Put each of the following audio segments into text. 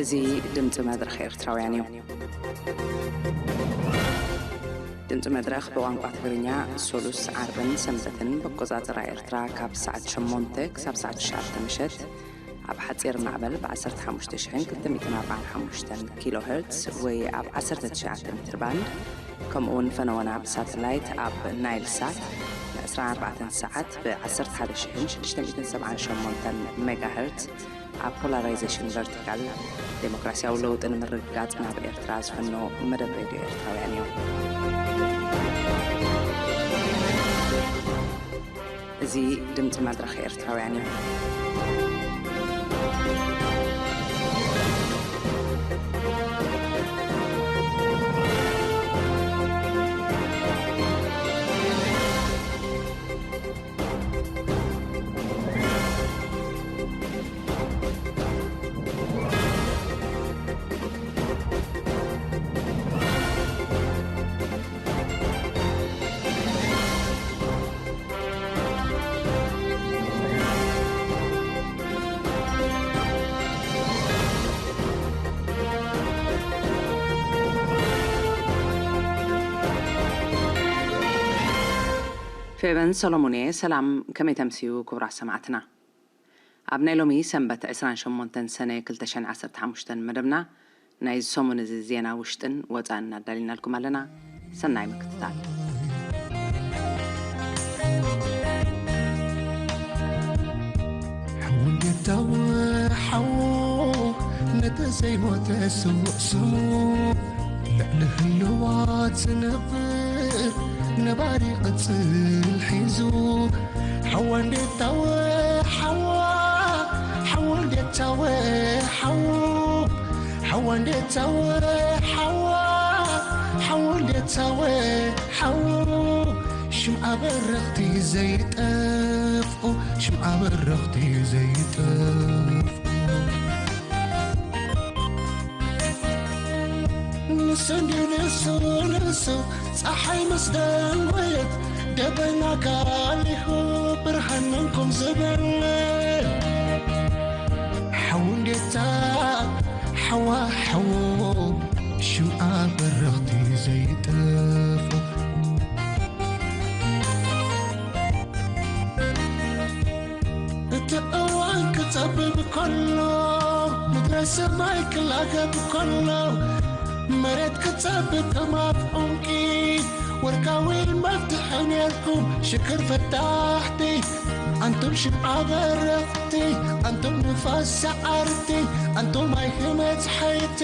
እዚ ድምፂ መድረኽ ኤርትራውያን እዩ። ድምፂ መድረኽ ብቋንቋ ትግርኛ ሶሉስ፣ ዓርብን ሰንበትን ብኣቆፃፅራ ኤርትራ ካብ ሰዓት ሸሞንተ ክሳብ ሰዓት ትሽዓተ ምሸት ኣብ ሓፂር ማዕበል ብ ዓሰርተ ሓሙሽተ ሽሕን ክልተ ሚእትን ኣርባዓን ሓሙሽተን ኪሎ ሄርትስ ወይ ኣብ ዓሰርተ ትሽዓተ ሜትር ባንድ፣ ከምኡ እውን ፈነወና ብሳተላይት ኣብ ናይል ሳት ን ዕስራን ኣርባዕተን ሰዓት ብ ዓሰርተ ሓደ ሽሕን ሽዱሽተ ሚእትን ሰብዓን ሸሞንተን ሜጋ ሄርትስ ኣብ ፖላራይዜሽን ቨርቲካል፣ ዴሞክራሲያዊ ለውጢ ንምርግጋጽ ናብ ኤርትራ ዝፍኖ መደብ ሬድዮ ኤርትራውያን እዩ። እዚ ድምጺ መድረኽ ኤርትራውያን እዩ። ፌበን ሰሎሞን እየ። ሰላም፣ ከመይ ተምስዩ ክቡራት ሰማዕትና? ኣብ ናይ ሎሚ ሰንበት ዕስራን ሸሞንተን ሰነ ክልተ ሽሕን ዓሰርተ ሓሙሽተን መደብና፣ ናይዚ ሰሙን እዚ ዜና ውሽጥን ወጻእን ኣዳሊናልኩም ኣለና። ሰናይ ምክትታል። ሓው እንዴት ታወ ሓው፣ ነቲ ዘይሞተ ስዉእ ስሙ፣ ልዕሊ ህልዋት ዝነብር ነባሪ ቅጽል ሒዙ። ሓዋ እንዴት ታወ ሓዋ፣ ሓዋ እንዴት ታወ ሓው፣ ሓዋ እንዴት ታወ ሓዋ፣ ሓዋ እንዴት ታወ ሓው። ሽምዓ በረኽቲ ዘይጠፍኡ፣ ሽምዓ በረኽቲ ዘይጠፍኡ። ንሱ እንድዩ ንሱ፣ ንሱ ጸሓይ ምስ ደንጎየት፣ ደበና ጋሊሁ ብርሃን መንኩም ዝብል። ሓው እንዴታ፣ ሓዋ ሓው፣ ሽምዓ በረኽቲ ዘይጠፍኡ። እቲ እዋን ክጸብብ ከሎ፣ ምድረ ሰማይ ክላገብ ከሎ፣ መሬት ክጸብብ ከም ኣፍ ዑንቂ፣ ወርቃዊ መፍትሒ ኔርኩም ሽክር ፈታሕቲ። ኣንቱም ሽምዓ በረኽቲ፣ ኣንቱም ንፋስ ሰዓርቲ፣ ኣንቱም ኣይሂ መጽሓይቲ፣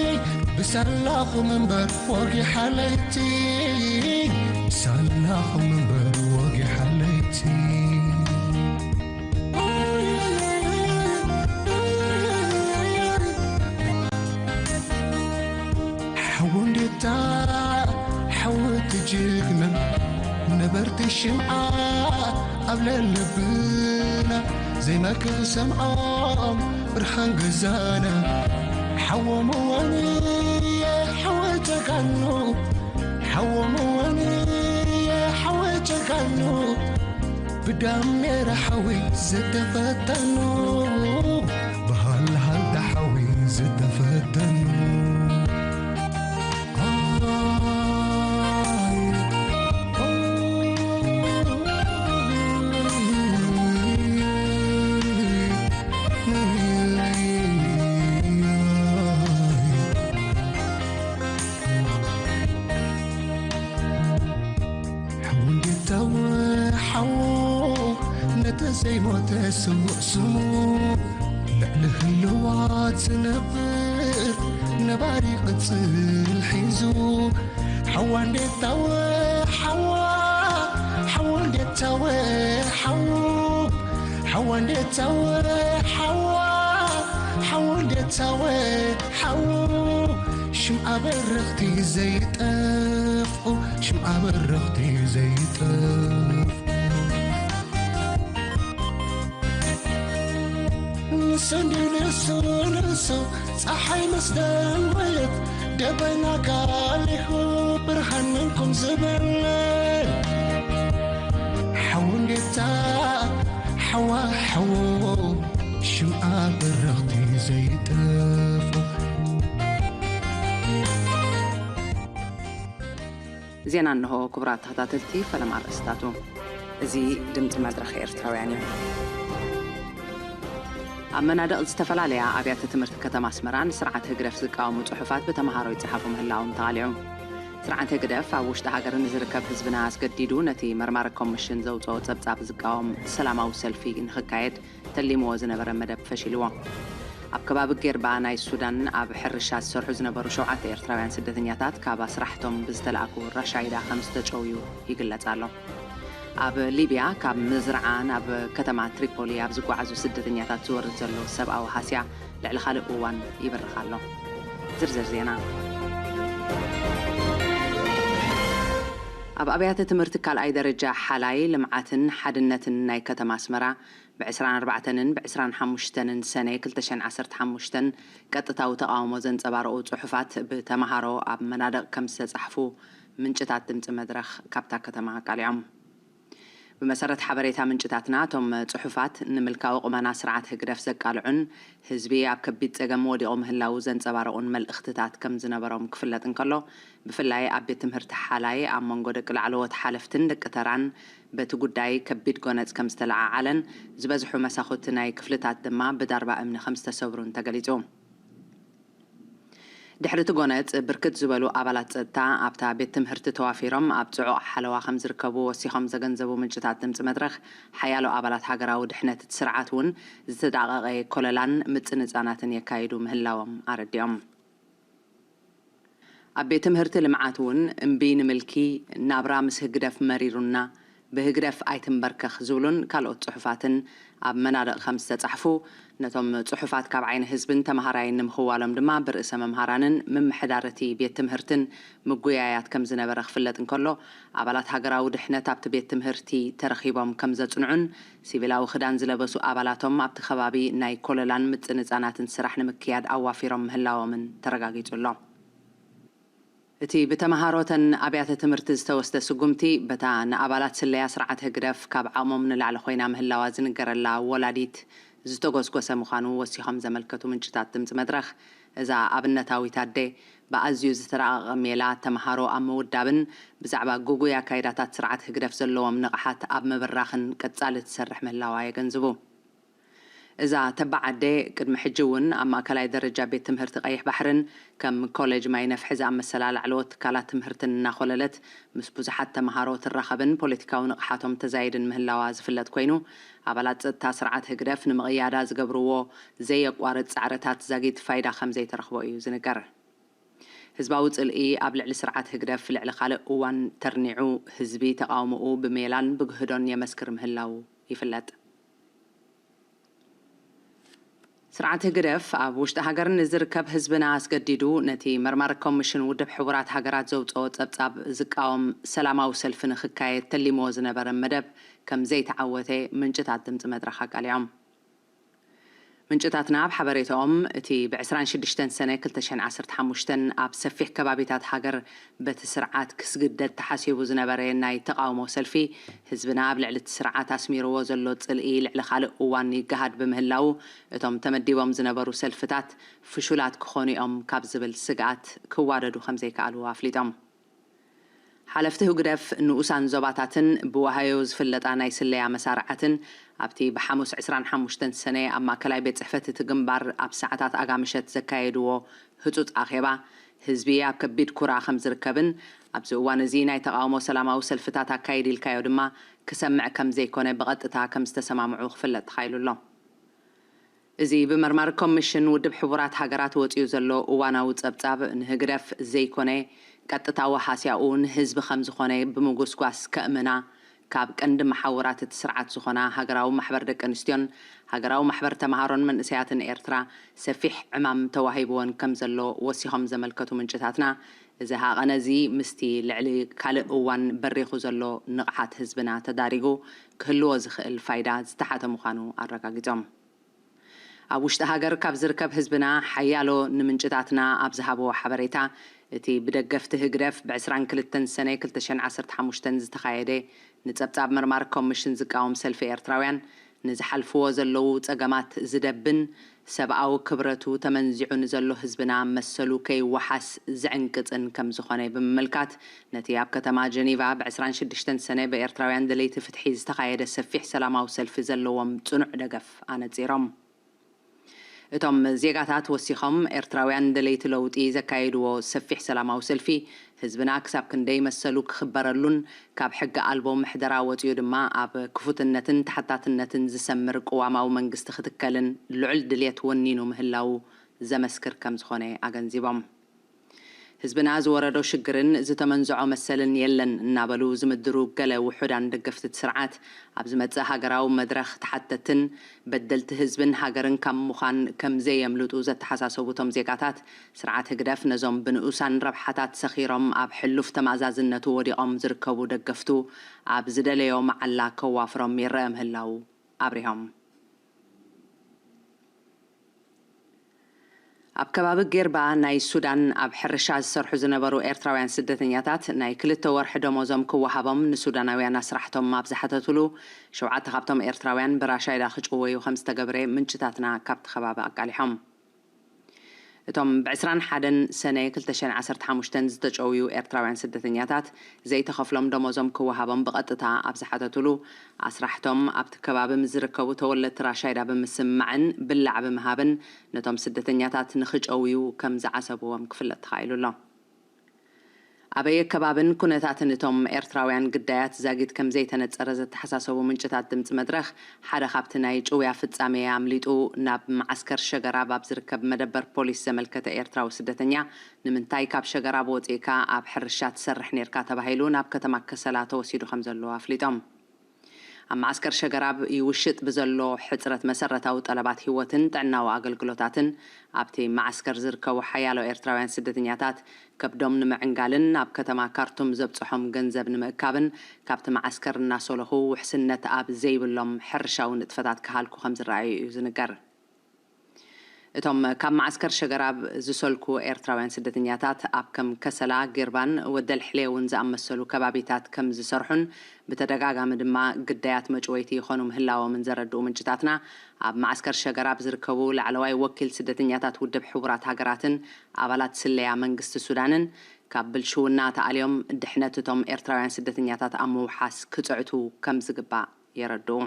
ብሳላኹም እምበር ወጊሓ ለይቲ፣ ብሳላኹም እምበር ወጊሓ ለይቲ። ሓው እንዴታ፣ ሓው እቲ ጅግና፣ ነበርቲ ሽምዓ ኣብ ለለብና፣ ዘይመክር ሰምዖም ብርሃን ገዛና። ሓዎም እወንየ ሓወ ጀጋኑ፣ ሓዎም እወንየ ሓወ ጀጋኑ፣ ብዳሜራ ሓዊ ዝተፈተኑ፣ ብሃልሃልታ ሓዊ ዝተፈተኑ። ሓው እንዴት ታወ ሓው፣ ነቲ ዘይሞተ ስዉእ ስሙ፣ ልዕሊ ህልዋት ዝነብር ነባሪ ቅጽል ሒዙ። ሓዋ እንዴት ታወ ሓዋ፣ ሓዋ እንዴት ታወ ሓው፣ ሓዋ እንዴት ታወ ሓዋ፣ ሓዋ እንዴት ታወ ሓው። ሽምዓ በረኽቲ ዘይጠፍኡ፣ ሽምዓ በረኽቲ ዘይጠፍኡ። ንሱ እንድዩ ንሱ፣ ንሱ ጸሓይ ምስ ደንጎየት፣ ደበና ጋሊሁ ብርሃን መንኩም ዝብል። ሓው እንዴታ፣ ሓዋ ሓው፣ ሽምዓ በረኽቲ ዘይጠፍኡ። ዜና እንሆ። ክቡራት ተኸታተልቲ፣ ፈለማ ኣርእስታቱ። እዚ ድምፂ መድረኽ ኤርትራውያን እዩ። ኣብ መናድቕ ዝተፈላለያ ኣብያተ ትምህርቲ ከተማ ኣስመራ ንስርዓት ህግደፍ ዝቃወሙ ጽሑፋት ብተምሃሮ ይጸሓፉ ምህላዎም ተቓሊዑ። ስርዓት ህግደፍ ኣብ ውሽጢ ሃገር ንዝርከብ ህዝብና ኣስገዲዱ ነቲ መርማሪ ኮሚሽን ዘውጽኦ ጸብጻብ ዝቃወም ሰላማዊ ሰልፊ ንኽካየድ ተሊምዎ ዝነበረ መደብ ፈሺልዎ። ኣብ ከባቢ ጌርባ ናይ ሱዳን ኣብ ሕርሻ ዝሰርሑ ዝነበሩ ሸውዓተ ኤርትራውያን ስደተኛታት ካብ ኣስራሕቶም ብዝተላእኩ ራሻይዳ ከም ዝተጨውዩ ይግለጽ ኣሎ። ኣብ ሊብያ ካብ ምዝርዓ ናብ ከተማ ትሪፖሊ ኣብ ዝጓዓዙ ስደተኛታት ዝወርድ ዘሎ ሰብኣዊ ሃስያ ልዕሊ ካልእ እዋን ይበርኽ ኣሎ። ዝርዝር ዜና። ኣብ ኣብያተ ትምህርቲ ካልኣይ ደረጃ ሓላይ ልምዓትን ሓድነትን ናይ ከተማ ኣስመራ ብ ዕስራን ኣርባዕተን ብ ዕስራን ሓሙሽተን ሰነ ክልተ ሽሕን ዓሰርተ ሓሙሽተን ቀጥታዊ ተቓውሞ ዘንጸባረቑ ጽሑፋት ብተምሃሮ ኣብ መናድቕ ከም ዝተጻሕፉ ምንጭታት ድምጺ መድረኽ ካብታ ከተማ ኣቃሊዖም። ብመሰረት ሓበሬታ ምንጭታትና፣ እቶም ጽሑፋት ንምልካዊ ቁመና ስርዓት ህግደፍ ዘቃልዑን ህዝቢ ኣብ ከቢድ ጸገም ወዲቑ ምህላዉ ዘንጸባረቑን መልእኽትታት ከም ዝነበሮም ክፍለጥ እንከሎ፣ ብፍላይ ኣብ ቤት ትምህርቲ ሓላይ ኣብ መንጎ ደቂ ላዕለዎት ሓለፍትን ደቂ ተራን በቲ ጉዳይ ከቢድ ጎነጽ ከም ዝተለዓዓለን ዝበዝሑ መሳኹቲ ናይ ክፍልታት ድማ ብዳርባ እምኒ ከም ዝተሰብሩን ተገሊጹ። ድሕሪ እቲ ጎነጽ፣ ብርክት ዝበሉ ኣባላት ጸጥታ ኣብታ ቤት ትምህርቲ ተዋፊሮም ኣብ ጽዑቕ ሓለዋ ከም ዝርከቡ ወሲኾም ዘገንዘቡ ምንጭታት ድምጺ መድረኽ፣ ሓያሎ ኣባላት ሃገራዊ ድሕነት እቲ ስርዓት እውን ዝተዳቐቐ ኮለላን ምጽንጻናትን የካይዱ ምህላዎም ኣረዲኦም። ኣብ ቤት ትምህርቲ ልምዓት እውን እምቢ ንምልኪ፣ ናብራ ምስ ህግደፍ መሪሩና፣ ብህግደፍ ኣይትንበርከኽ ዝብሉን ካልኦት ጽሑፋትን ኣብ መናድቕ ከም ዝተጻሕፉ፣ ነቶም ጽሑፋት ካብ ዓይኒ ህዝብን ተምሃራይን ንምኽዋሎም ድማ ብርእሰ መምሃራንን ምምሕዳር እቲ ቤት ትምህርትን ምጉያያት ከም ዝነበረ ክፍለጥ እንከሎ፣ ኣባላት ሃገራዊ ድሕነት ኣብቲ ቤት ትምህርቲ ተረኺቦም ከም ዘጽንዑን፣ ሲቪላዊ ክዳን ዝለበሱ ኣባላቶም ኣብቲ ከባቢ ናይ ኮለላን ምጽንጻናትን ስራሕ ንምክያድ ኣዋፊሮም ምህላዎምን ተረጋጊጹ ኣሎ። እቲ ብተምሃሮተን ኣብያተ ትምህርቲ ዝተወስደ ስጉምቲ፣ በታ ንኣባላት ስለያ ስርዓት ህግደፍ ካብ ዓቕሞም ንላዕሊ ኮይና ምህላዋ ዝንገረላ ወላዲት ዝተጎስጎሰ ምዃኑ ወሲኾም ዘመልከቱ ምንጭታት ድምጺ መድረኽ፣ እዛ ኣብነታዊት ኣደ ብኣዝዩ ዝተራቐቐ ሜላ ተምሃሮ ኣብ ምውዳብን ብዛዕባ ግጉይ ኣካይዳታት ስርዓት ህግደፍ ዘለዎም ንቕሓት ኣብ ምብራኽን ቀጻሊ ትሰርሕ ምህላዋ የገንዝቡ። እዛ ተባዕ ኣደ ቅድሚ ሕጂ እውን ኣብ ማእከላይ ደረጃ ቤት ትምህርቲ ቀይሕ ባሕርን ከም ኮሌጅ ማይ ነፍሒ ዝኣመሰላ ላዕለዎት ትካላት ትምህርትን እናኾለለት ምስ ብዙሓት ተምሃሮ ትራኸብን ፖለቲካዊ ንቕሓቶም ተዛይድን ምህላዋ ዝፍለጥ ኮይኑ፣ ኣባላት ጸጥታ ስርዓት ህግደፍ ንምቕያዳ ዝገብርዎ ዘየቋርጽ ጻዕርታት ዛጊት ፋይዳ ከም ዘይተረኽቦ እዩ ዝንገር። ህዝባዊ ጽልኢ ኣብ ልዕሊ ስርዓት ህግደፍ ልዕሊ ካልእ እዋን ተርኒዑ፣ ህዝቢ ተቓውሞኡ ብሜላን ብግህዶን የመስክር ምህላዉ ይፍለጥ። ስርዓት ህግደፍ ኣብ ውሽጢ ሃገር ንዝርከብ ህዝብና ኣስገዲዱ ነቲ መርማሪ ኮሚሽን ውድብ ሕቡራት ሃገራት ዘውጽኦ ጸብጻብ ዝቃወም ሰላማዊ ሰልፊ ንኽካየድ ተሊምዎ ዝነበረ መደብ ከም ዘይተዓወተ ምንጭታት ድምጺ መድረኽ ኣቃሊዖም። ምንጭታትና ኣብ ሓበሬታኦም፣ እቲ ብ ዕስራን ሽዱሽተን ሰነ ክልተ ሽሕን ዓሰርተ ሓሙሽተን ኣብ ሰፊሕ ከባቢታት ሃገር በቲ ስርዓት ክስግደድ ተሓሲቡ ዝነበረ ናይ ተቓውሞ ሰልፊ፣ ህዝብና ኣብ ልዕሊ እቲ ስርዓት ኣስሚርዎ ዘሎ ጽልኢ ልዕሊ ካልእ እዋን ይገሃድ ብምህላዉ፣ እቶም ተመዲቦም ዝነበሩ ሰልፍታት ፍሹላት ክኾኑ እዮም ካብ ዝብል ስግኣት ክዋደዱ ከም ዘይከኣሉ ኣፍሊጦም። ሓለፍቲ ህግደፍ ንኡሳን ዞባታትን ብወሃዮ ዝፍለጣ ናይ ስለያ መሳርዓትን ኣብቲ ብሓሙስ ዕስራን ሓሙሽተን ሰነ ኣብ ማእከላይ ቤት ጽሕፈት እቲ ግንባር ኣብ ሰዓታት ኣጋ ምሸት ዘካየድዎ ህጹጽ ኣኼባ፣ ህዝቢ ኣብ ከቢድ ኩራ ከም ዝርከብን ኣብዚ እዋን እዚ ናይ ተቓውሞ ሰላማዊ ሰልፍታት ኣካይድ ኢልካዮ ድማ ክሰምዕ ከም ዘይኮነ ብቐጥታ ከም ዝተሰማምዑ ክፍለጥ ተኻኢሉ ኣሎ። እዚ ብመርማሪ ኮሚሽን ውድብ ሕቡራት ሃገራት ወጺኡ ዘሎ እዋናዊ ጸብጻብ፣ ንህግደፍ ዘይኮነ ቀጥታዊ ሃስያኡ ንህዝቢ ከም ዝኾነ ብምጉስጓስ፣ ከእምና ካብ ቀንዲ መሓውራት እቲ ስርዓት ዝኾና ሃገራዊ ማሕበር ደቂ ኣንስትዮን ሃገራዊ ማሕበር ተምሃሮን መንእሰያትን ኤርትራ ሰፊሕ ዕማም ተዋሂብወን ከም ዘሎ ወሲኾም ዘመልከቱ ምንጭታትና፣ እዚ ሃቐነ እዚ ምስቲ ልዕሊ ካልእ እዋን በሪኹ ዘሎ ንቕሓት ህዝብና ተዳሪጉ ክህልዎ ዝኽእል ፋይዳ ዝተሓተ ምዃኑ ኣረጋጊጾም። ኣብ ውሽጢ ሃገር ካብ ዝርከብ ህዝብና ሓያሎ ንምንጭታትና ኣብ ዝሃብዎ ሓበሬታ፣ እቲ ብደገፍቲ ህግደፍ ብ ዕስራን ክልተን ሰነ ክልተ ሽሕን ዓሰርተ ሓሙሽተን ዝተኻየደ ንጸብጻብ መርማሪ ኮሚሽን ዝቃወም ሰልፊ ኤርትራውያን፣ ንዝሓልፍዎ ዘለዉ ጸገማት ዝደብን ሰብኣዊ ክብረቱ ተመንዚዑ ንዘሎ ህዝብና መሰሉ ከይወሓስ ዝዕንቅጽን ከም ዝኾነ ብምምልካት፣ ነቲ ኣብ ከተማ ጀኒቫ ብ ዕስራን ሽዱሽተን ሰነ ብኤርትራውያን ደለይቲ ፍትሒ ዝተኻየደ ሰፊሕ ሰላማዊ ሰልፊ ዘለዎም ጽኑዕ ደገፍ ኣነጺሮም። እቶም ዜጋታት ወሲኾም፣ ኤርትራውያን ደለይቲ ለውጢ ዘካየድዎ ሰፊሕ ሰላማዊ ሰልፊ፣ ህዝብና ክሳብ ክንደይ መሰሉ ክኽበረሉን ካብ ሕጊ ኣልቦ ምሕደራ ወጺኡ ድማ ኣብ ክፉትነትን ተሓታትነትን ዝሰምር ቅዋማዊ መንግስቲ ክትከልን ልዑል ድልየት ወኒኑ ምህላዉ ዘመስክር ከም ዝኾነ ኣገንዚቦም። ህዝብና ዝወረዶ ሽግርን ዝተመንዝዖ መሰልን የለን እናበሉ ዝምድሩ ገለ ውሑዳን ደገፍቲ እቲ ስርዓት፣ ኣብ ዝመጽእ ሃገራዊ መድረኽ ተሓተትን በደልቲ ህዝብን ሃገርን ካብ ምዃን ከም ዘየምልጡ ዘተሓሳሰቡ እቶም ዜጋታት፣ ስርዓት ህግደፍ ነዞም ብንኡሳን ረብሓታት ሰኺሮም ኣብ ሕሉፍ ተማእዛዝነቱ ወዲቖም ዝርከቡ ደገፍቱ ኣብ ዝደለዮ መዓላ ከዋፍሮም ይረአ ምህላዉ ኣብሪሆም። ኣብ ከባቢ ጌርባ ናይ ሱዳን ኣብ ሕርሻ ዝሰርሑ ዝነበሩ ኤርትራውያን ስደተኛታት ናይ ክልተ ወርሒ ደሞዞም ክወሃቦም ንሱዳናውያን ኣስራሕቶም ኣብ ዝሓተቱሉ፣ ሸውዓተ ካብቶም ኤርትራውያን ብራሻይዳ ክጭወዩ ከም ዝተገብረ ምንጭታትና ካብቲ ከባቢ ኣቃሊሖም። እቶም ብ ዕስራን ሓደን ሰነ ክልተ ሽሕን ዓሰርተ ሓሙሽተን ዝተጨውዩ ኤርትራውያን ስደተኛታት ዘይተኸፍሎም ደሞዞም ክወሃቦም ብቐጥታ ኣብ ዝሓተቱሉ፣ ኣስራሕቶም ኣብቲ ከባቢ ምስ ዝርከቡ ተወለድቲ ራሻይዳ ብምስምማዕን ብላዕ ብምሃብን ነቶም ስደተኛታት ንኽጨውዩ ከም ዝዓሰብዎም ክፍለጥ ተኻኢሉ ኣሎ። ኣበየ ከባብን ኩነታትን እቶም ኤርትራውያን ግዳያት ዛጊት ከም ዘይተነጸረ ዘተሓሳሰቡ ምንጭታት ድምጺ መድረኽ፣ ሓደ ካብቲ ናይ ጭውያ ፍጻሜ ኣምሊጡ ናብ መዓስከር ሸገራብ ኣብ ዝርከብ መደበር ፖሊስ ዘመልከተ ኤርትራዊ ስደተኛ፣ ንምንታይ ካብ ሸገራብ ወጺእካ ኣብ ሕርሻ ትሰርሕ ኔርካ ተባሂሉ ናብ ከተማ ከሰላ ተወሲዱ ከም ዘሎ ኣፍሊጦም። ኣብ መዓስከር ሸገራብ ይውሽጥ ብዘሎ ሕጽረት መሰረታዊ ጠለባት ህይወትን ጥዕናዊ ኣገልግሎታትን፣ ኣብቲ መዓስከር ዝርከቡ ሓያሎ ኤርትራውያን ስደተኛታት ከብዶም ንምዕንጋልን ናብ ከተማ ካርቱም ዘብጽሖም ገንዘብ ንምእካብን፣ ካብቲ መዓስከር እናሰለኹ ውሕስነት ኣብ ዘይብሎም ሕርሻዊ ንጥፈታት ክሃልኩ ከም ዝረኣዩ እዩ ዝንገር። እቶም ካብ መዓስከር ሸገራብ ዝሰልኩ ኤርትራውያን ስደተኛታት፣ ኣብ ከም ከሰላ፣ ጊርባን ወደልሕሌውን ዝኣመሰሉ ከባቢታት ከም ዝሰርሑን ብተደጋጋሚ ድማ ግዳያት መጭወይቲ ይኾኑ ምህላዎምን ዘረድኡ ምንጭታትና፣ ኣብ መዓስከር ሸገራብ ዝርከቡ ላዕለዋይ ወኪል ስደተኛታት ውድብ ሕቡራት ሃገራትን ኣባላት ስለያ መንግስቲ ሱዳንን፣ ካብ ብልሽውና ተኣልዮም ድሕነት እቶም ኤርትራውያን ስደተኛታት ኣብ ምውሓስ ክጽዕቱ ከም ዝግባእ የረድኡ።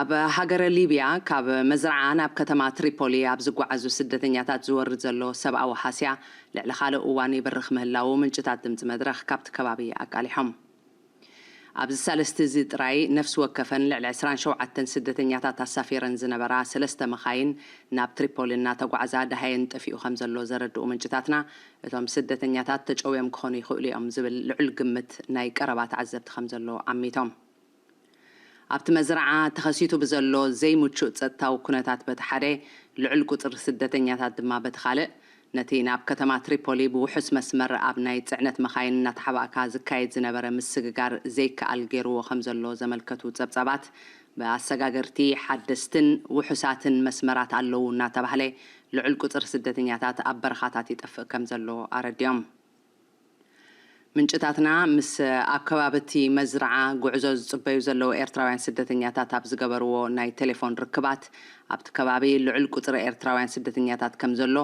ኣብ ሃገረ ሊብያ፣ ካብ መዝርዓ ናብ ከተማ ትሪፖሊ ኣብ ዝጓዓዙ ስደተኛታት ዝወርድ ዘሎ ሰብኣዊ ሃስያ፣ ልዕሊ ካልእ እዋን ይብርኽ ምህላዉ ምንጭታት ድምጺ መድረኽ ካብቲ ከባቢ ኣቃሊሖም። ኣብዚ ሳልስቲ እዚ ጥራይ፣ ነፍሲ ወከፈን ልዕሊ ዕስራን ሸውዓተን ስደተኛታት ኣሳፊረን ዝነበራ ሰለስተ መኻይን፣ ናብ ትሪፖሊ እናተጓዕዛ ደሃየን ጠፊኡ ከም ዘሎ ዘረድኡ ምንጭታትና፣ እቶም ስደተኛታት ተጨውዮም ክኾኑ ይኽእሉ እዮም ዝብል ልዑል ግምት ናይ ቀረባ ተዓዘብቲ ከም ዘሎ ኣሚቶም። ኣብቲ መዝርዓ ተኸሲቱ ብዘሎ ዘይምቹእ ጸጥታዊ ኩነታት በቲ ሓደ፣ ልዑል ቁጽሪ ስደተኛታት ድማ በቲ ካልእ፣ ነቲ ናብ ከተማ ትሪፖሊ ብውሑስ መስመር ኣብ ናይ ጽዕነት መኻይን እናተሓባእካ ዝካየድ ዝነበረ ምስግጋር ዘይከኣል ገይርዎ ከም ዘሎ ዘመልከቱ ጸብጻባት፣ ብኣሰጋገርቲ ሓደስትን ውሑሳትን መስመራት ኣለዉ እናተባህለ፣ ልዑል ቁጽሪ ስደተኛታት ኣብ በረኻታት ይጠፍእ ከም ዘሎ ኣረዲኦም። ምንጭታትና ምስ ኣብ ከባቢ እቲ መዝርዓ ጉዕዞ ዝጽበዩ ዘለዉ ኤርትራውያን ስደተኛታት ኣብ ዝገበርዎ ናይ ቴሌፎን ርክባት፣ ኣብቲ ከባቢ ልዑል ቁጽሪ ኤርትራውያን ስደተኛታት ከም ዘሎ፣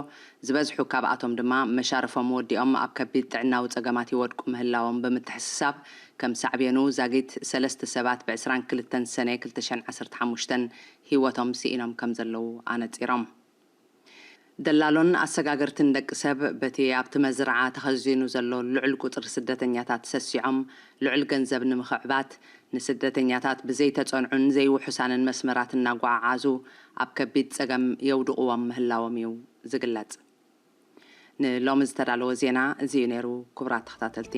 ዝበዝሑ ካብኣቶም ድማ መሻርፎም ወዲኦም ኣብ ከቢድ ጥዕናዊ ጸገማት ይወድቁ ምህላዎም ብምትሕስሳብ፣ ከም ሳዕቤኑ ዛጊት ሰለስተ ሰባት ብ ዕስራን ክልተን ሰነ ክልተ ሽሕን ዓሰርተ ሓሙሽተን ህይወቶም ስኢኖም ከም ዘለዉ ኣነጺሮም። ደላሎን ኣሰጋገርትን ደቂ ሰብ፣ በቲ ኣብቲ መዝርዓ ተኸዚኑ ዘሎ ልዑል ቁጽሪ ስደተኛታት ሰሲዖም፣ ልዑል ገንዘብ ንምኽዕባት፣ ንስደተኛታት ብዘይተጸንዑን ዘይውሑሳንን መስመራት እናጓዓዓዙ፣ ኣብ ከቢድ ጸገም የውድቕዎም ምህላዎም እዩ ዝግለጽ። ንሎሚ ዝተዳለወ ዜና እዚ እዩ ነይሩ፣ ክቡራት ተኸታተልቲ።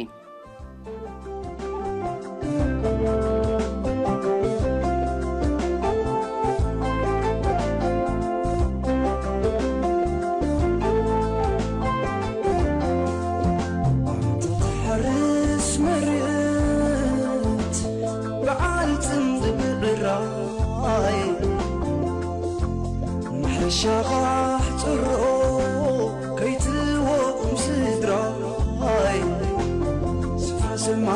ትሓርስ መሬት በዓል ጽምዲ ብዕራይ፣ ማሕረሻ ኻሕ ጽርኦ ከይትወቕም ስድራይ። ስፍራ ሰማ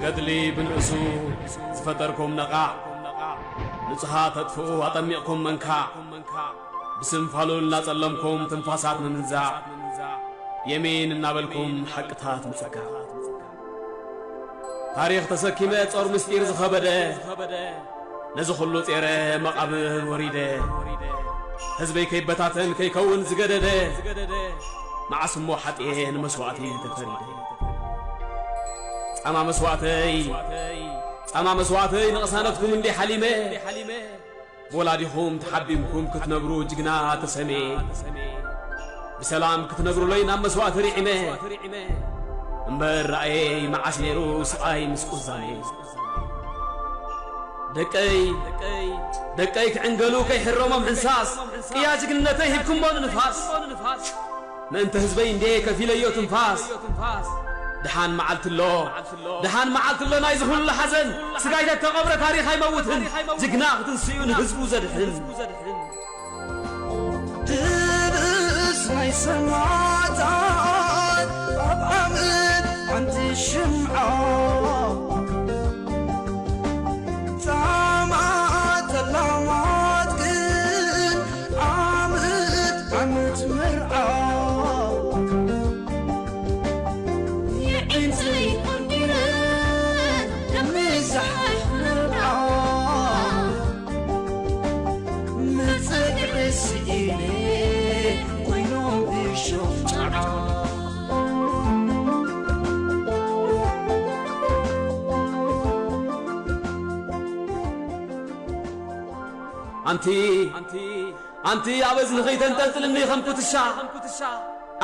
ገድሊ ብንእሱ ዝፈጠርኩም ነቓዕ፣ ንጹሃት ተጥፍኡ ኣጠሚቕኩም መንካዕ፣ ብስም ፋሉል እናጸለምኩም ትንፋሳት ምምንዛዕ፣ የሚን እናበልኩም ሓቅታት ምጽጋዕ። ታሪኽ ተሰኪመ ጾር ምስጢር ዝኸበደ፣ ነዚ ኹሉ ጼረ መቓብር ወሪደ፣ ህዝበይ ከይበታተን ከይከውን ዝገደደ፣ መዓስ እሞ ሓጥየ ንመስዋእቲ ተፈሪደ። ጻማ መስዋእተይ፣ ጻማ መስዋእተይ ንቕሳነትኩም እንዲ ሓሊመ፣ ብወላዲኹም ተሓቢምኩም ክትነብሩ ጅግና ተሰሜ፣ ብሰላም ክትነብሩለይ ናብ መስዋእቲ ርዒመ። እምበር ረኣየይ መዓስ ነይሩ ስቓይ ምስ ቁዛሜ። ደቀይ፣ ደቀይ ክዕንገሉ ከይሕረሞም ሕንሳስ፣ ቅያ ጅግንነተይ ሂብኩሞ ንንፋስ። ምእንተ ህዝበይ እንዴ ከፊለዮ ትንፋስ። ደሓን መዓልቲ ኣሎ፣ ደሓን መዓልቲ ኣሎ ናይዚ ኩሉ ሓዘን። ስጋይ ተተቐብረ ታሪኽ ኣይመውትን፣ ጅግና ክትንስኡ ንህዝቡ ዘድሕን። ድብስ ናይ ሰማዕታት ኣብ ዓመት ሓንቲ ሽምዓ። ጻማ ተላማት ግን ዓመት ዓመት መርዓ። የዒንተይ ቆንዲረ ደምዛሕ መርዓ። መጸግዒ ስኢነ ኮይኖም እሾኽ ጨዓ። ኣንቲ፣ ኣንቲ ኣብ እዝንኺ ተንጠልጥልኒ ከም ኩትሻ።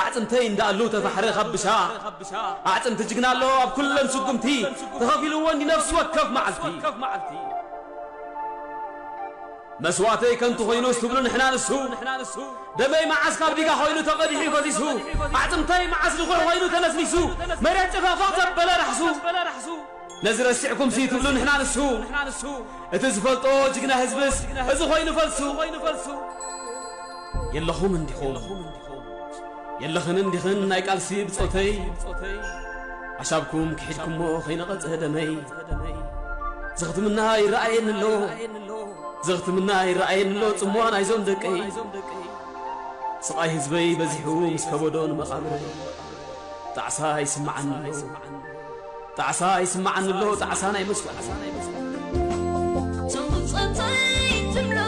ኣዕጽምተይ እንዳኣሉ ተፋሕረ ካብ ብሻ። ኣዕጽምቲ ጅግና ኣሎ ኣብ ኩለን ስጉምቲ፣ ተኸፊልዎ እንዲ ነፍሲ ወከፍ መዓልቲ። መስዋእተይ ከንቱ ኮይኑስ ትብሉ ንሕና ንሱ። ደመይ መዓስ ካብ ዲጋ ኮይኑ ተቐዲሑ ፈሲሱ። ኣዕጽምተይ መዓስ ድኹዒ ኮይኑ ተነስኒሱ። መሬት ጭፈፋቕ ዘበለ ራሕሱ። ነዚ ረሲዕኩምሲ ትብሉ ንሕና ንሱ። እቲ ዝፈልጦ ጅግና ህዝብስ እዚ ኮይኑ ፈልሱ። የለኹም እንዲኹም፣ የለኽን እንዲኽን ናይ ቃልሲ ብጾተይ። ሓሳብኩም ክሒድኩሞ ከይነቐጸ ደመይ። ዘኽትምና ይረኣየኒ ኣሎ፣ ዘኽትምና ይረኣየኒ ኣሎ ጽምዋ ናይዞም ደቀይ። ስቓይ ህዝበይ በዚሑ ምስ ከበዶን መቓብረይ። ጣዕሳ ይስምዓኒ ኣሎ፣ ጣዕሳ ይስምዓኒ ኣሎ፣ ጣዕሳ ናይ መስዋእቲ። ትምጸተይ ትብሎ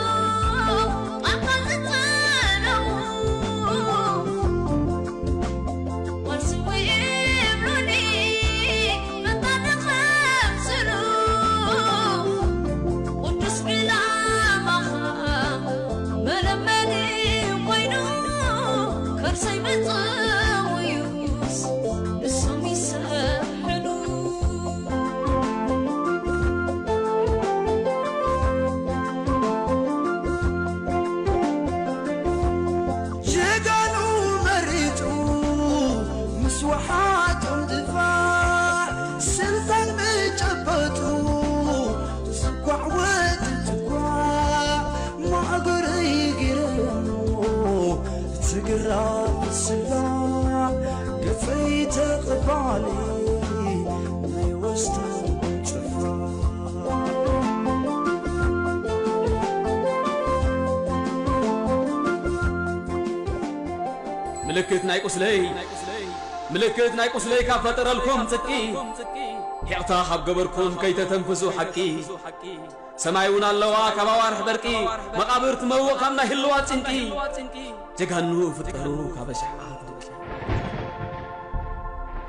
ቃልካ ዝጸነው፣ ቃልሲ ይብሉኒ መታደኸም ስሉ፣ ቅዱስ ዕላማኻ መለመኒ ኮይኑ፣ ከርሰይ መጸውዩ ንሶም ይስሕኑ። ጀጋኑ መሪጹ ምስ ወሓጦም ድፋዕ ስልጣን ምጨበጡ፣ ዝጓዕ ወዲ ትጓዕ ማእገረይ ገይረሞ፣ ትግራብ ስላ ገጸይ ተቐባሊ ናይ ወስታ ጭፍራ። ምልክት ናይ ቁስለይ፣ ምልክት ናይ ቁስለይ ካብ ፈጠረልኩም ጽቂ፣ ሒቕታ ካብ ገበርኩም ከይተተንፍሱ ሓቂ። ሰማይ እውን ኣለዋ ካብ ኣዋርሕ በርቂ፣ መቓብር ትመውቕ ካብ ናይ ህልዋት ጭንቂ። ጀጋኑ ፍጠሩ ካብ ኣሽሓት ደቂ።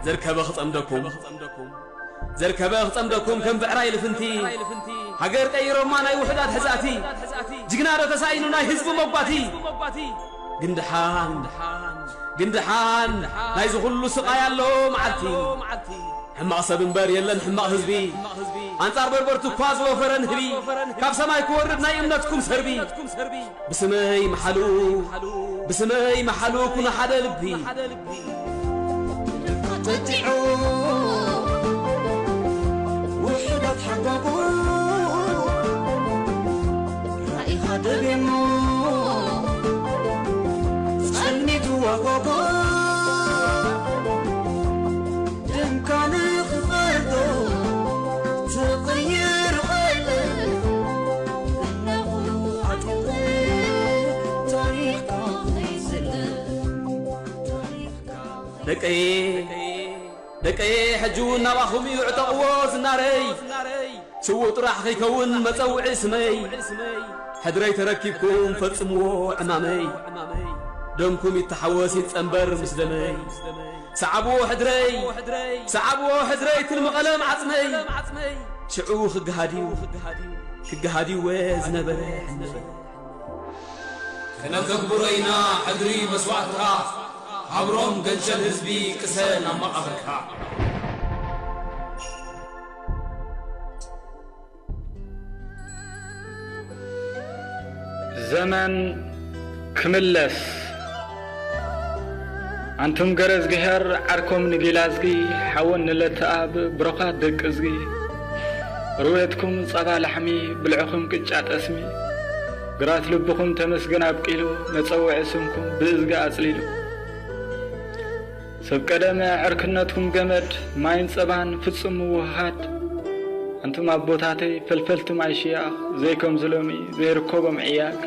ዘርከበ ክጸምደኩም፣ ዘርከበ ክጸምደኩም ከም ብዕራይ ልፍንቲ። ሃገር ቀይሮማ ናይ ውሑዳት ሕዛእቲ። ጅግና ዶ ተሳኢኑ ናይ ህዝቡ መጓቲ። ግን ደሓን፣ ግን ደሓን ናይዚ ኩሉ ስቓይ ኣሎ መዓልቲ። ሕማቕ ሰብ እምበር የለን ሕማቕ ህዝቢ። ኣንጻር በርበርቱ እኳ ዝወፈረ ንህቢ። ካብ ሰማይ ክወርድ ናይ እምነትኩም ሰርቢ። ብስመይ መሓሉ፣ ብስመይ መሓሉ ኩኑ ሓደ ልቢ። ጠጢዑ ውሑዳት ሓጎጎ ራኢኻ ደቤሞ ጸልሚቱ ዋጎጎ። ደቀየ፣ ደቀየ፣ ሕጂ እውን ናባኹም እዩ ዕጠቕዎ ዝናረይ። ስዉእ ጥራሕ ከይከውን መጸውዒ ስመይ። ሕድረይ ተረኪብኩም ፈጽምዎ ዕማመይ። ደምኩም ይተሓወስ ይጸንበር ምስ ደመይ። ሰዓብዎ ሕድረይ፣ ሰዓብዎ ሕድረይ ትልሚ ቀለም ዓጽመይ። ሽዑ ክገሃድዩ፣ ክገሃድዩ ዝነበረ ሕነይ። ከነተግብሮ ኢና ሕድሪ መስዋእትኻ፣ ሃብሮም ገንሸል ህዝቢ ቅሰ ናብ መቓብርካ። ዘመን ክምለስ። ኣንቱም ገረዝግሄር ዓርኮም ንጊላዝጊ፣ ሓወን ንለተኣብ ብሮኻት ደቂ እዝጊ፣ ርውየትኩም ጸባ ላሕሚ፣ ብልዕኹም ቅጫ ጠስሚ፣ ግራት ልብኹም ተመስገን ኣብቂሉ፣ መጸውዒ ስምኩም ብእዝጊ ኣጽሊሉ። ሰብ ቀደመ ዕርክነትኩም ገመድ ማይን ጸባን ፍጹም ምውህሃድ። ኣንቱም ኣቦታተይ ፈልፈልቲ ማይ ሽያኽ ዘይከምዚ ሎሚ ዘይርከቦም ዕያግ።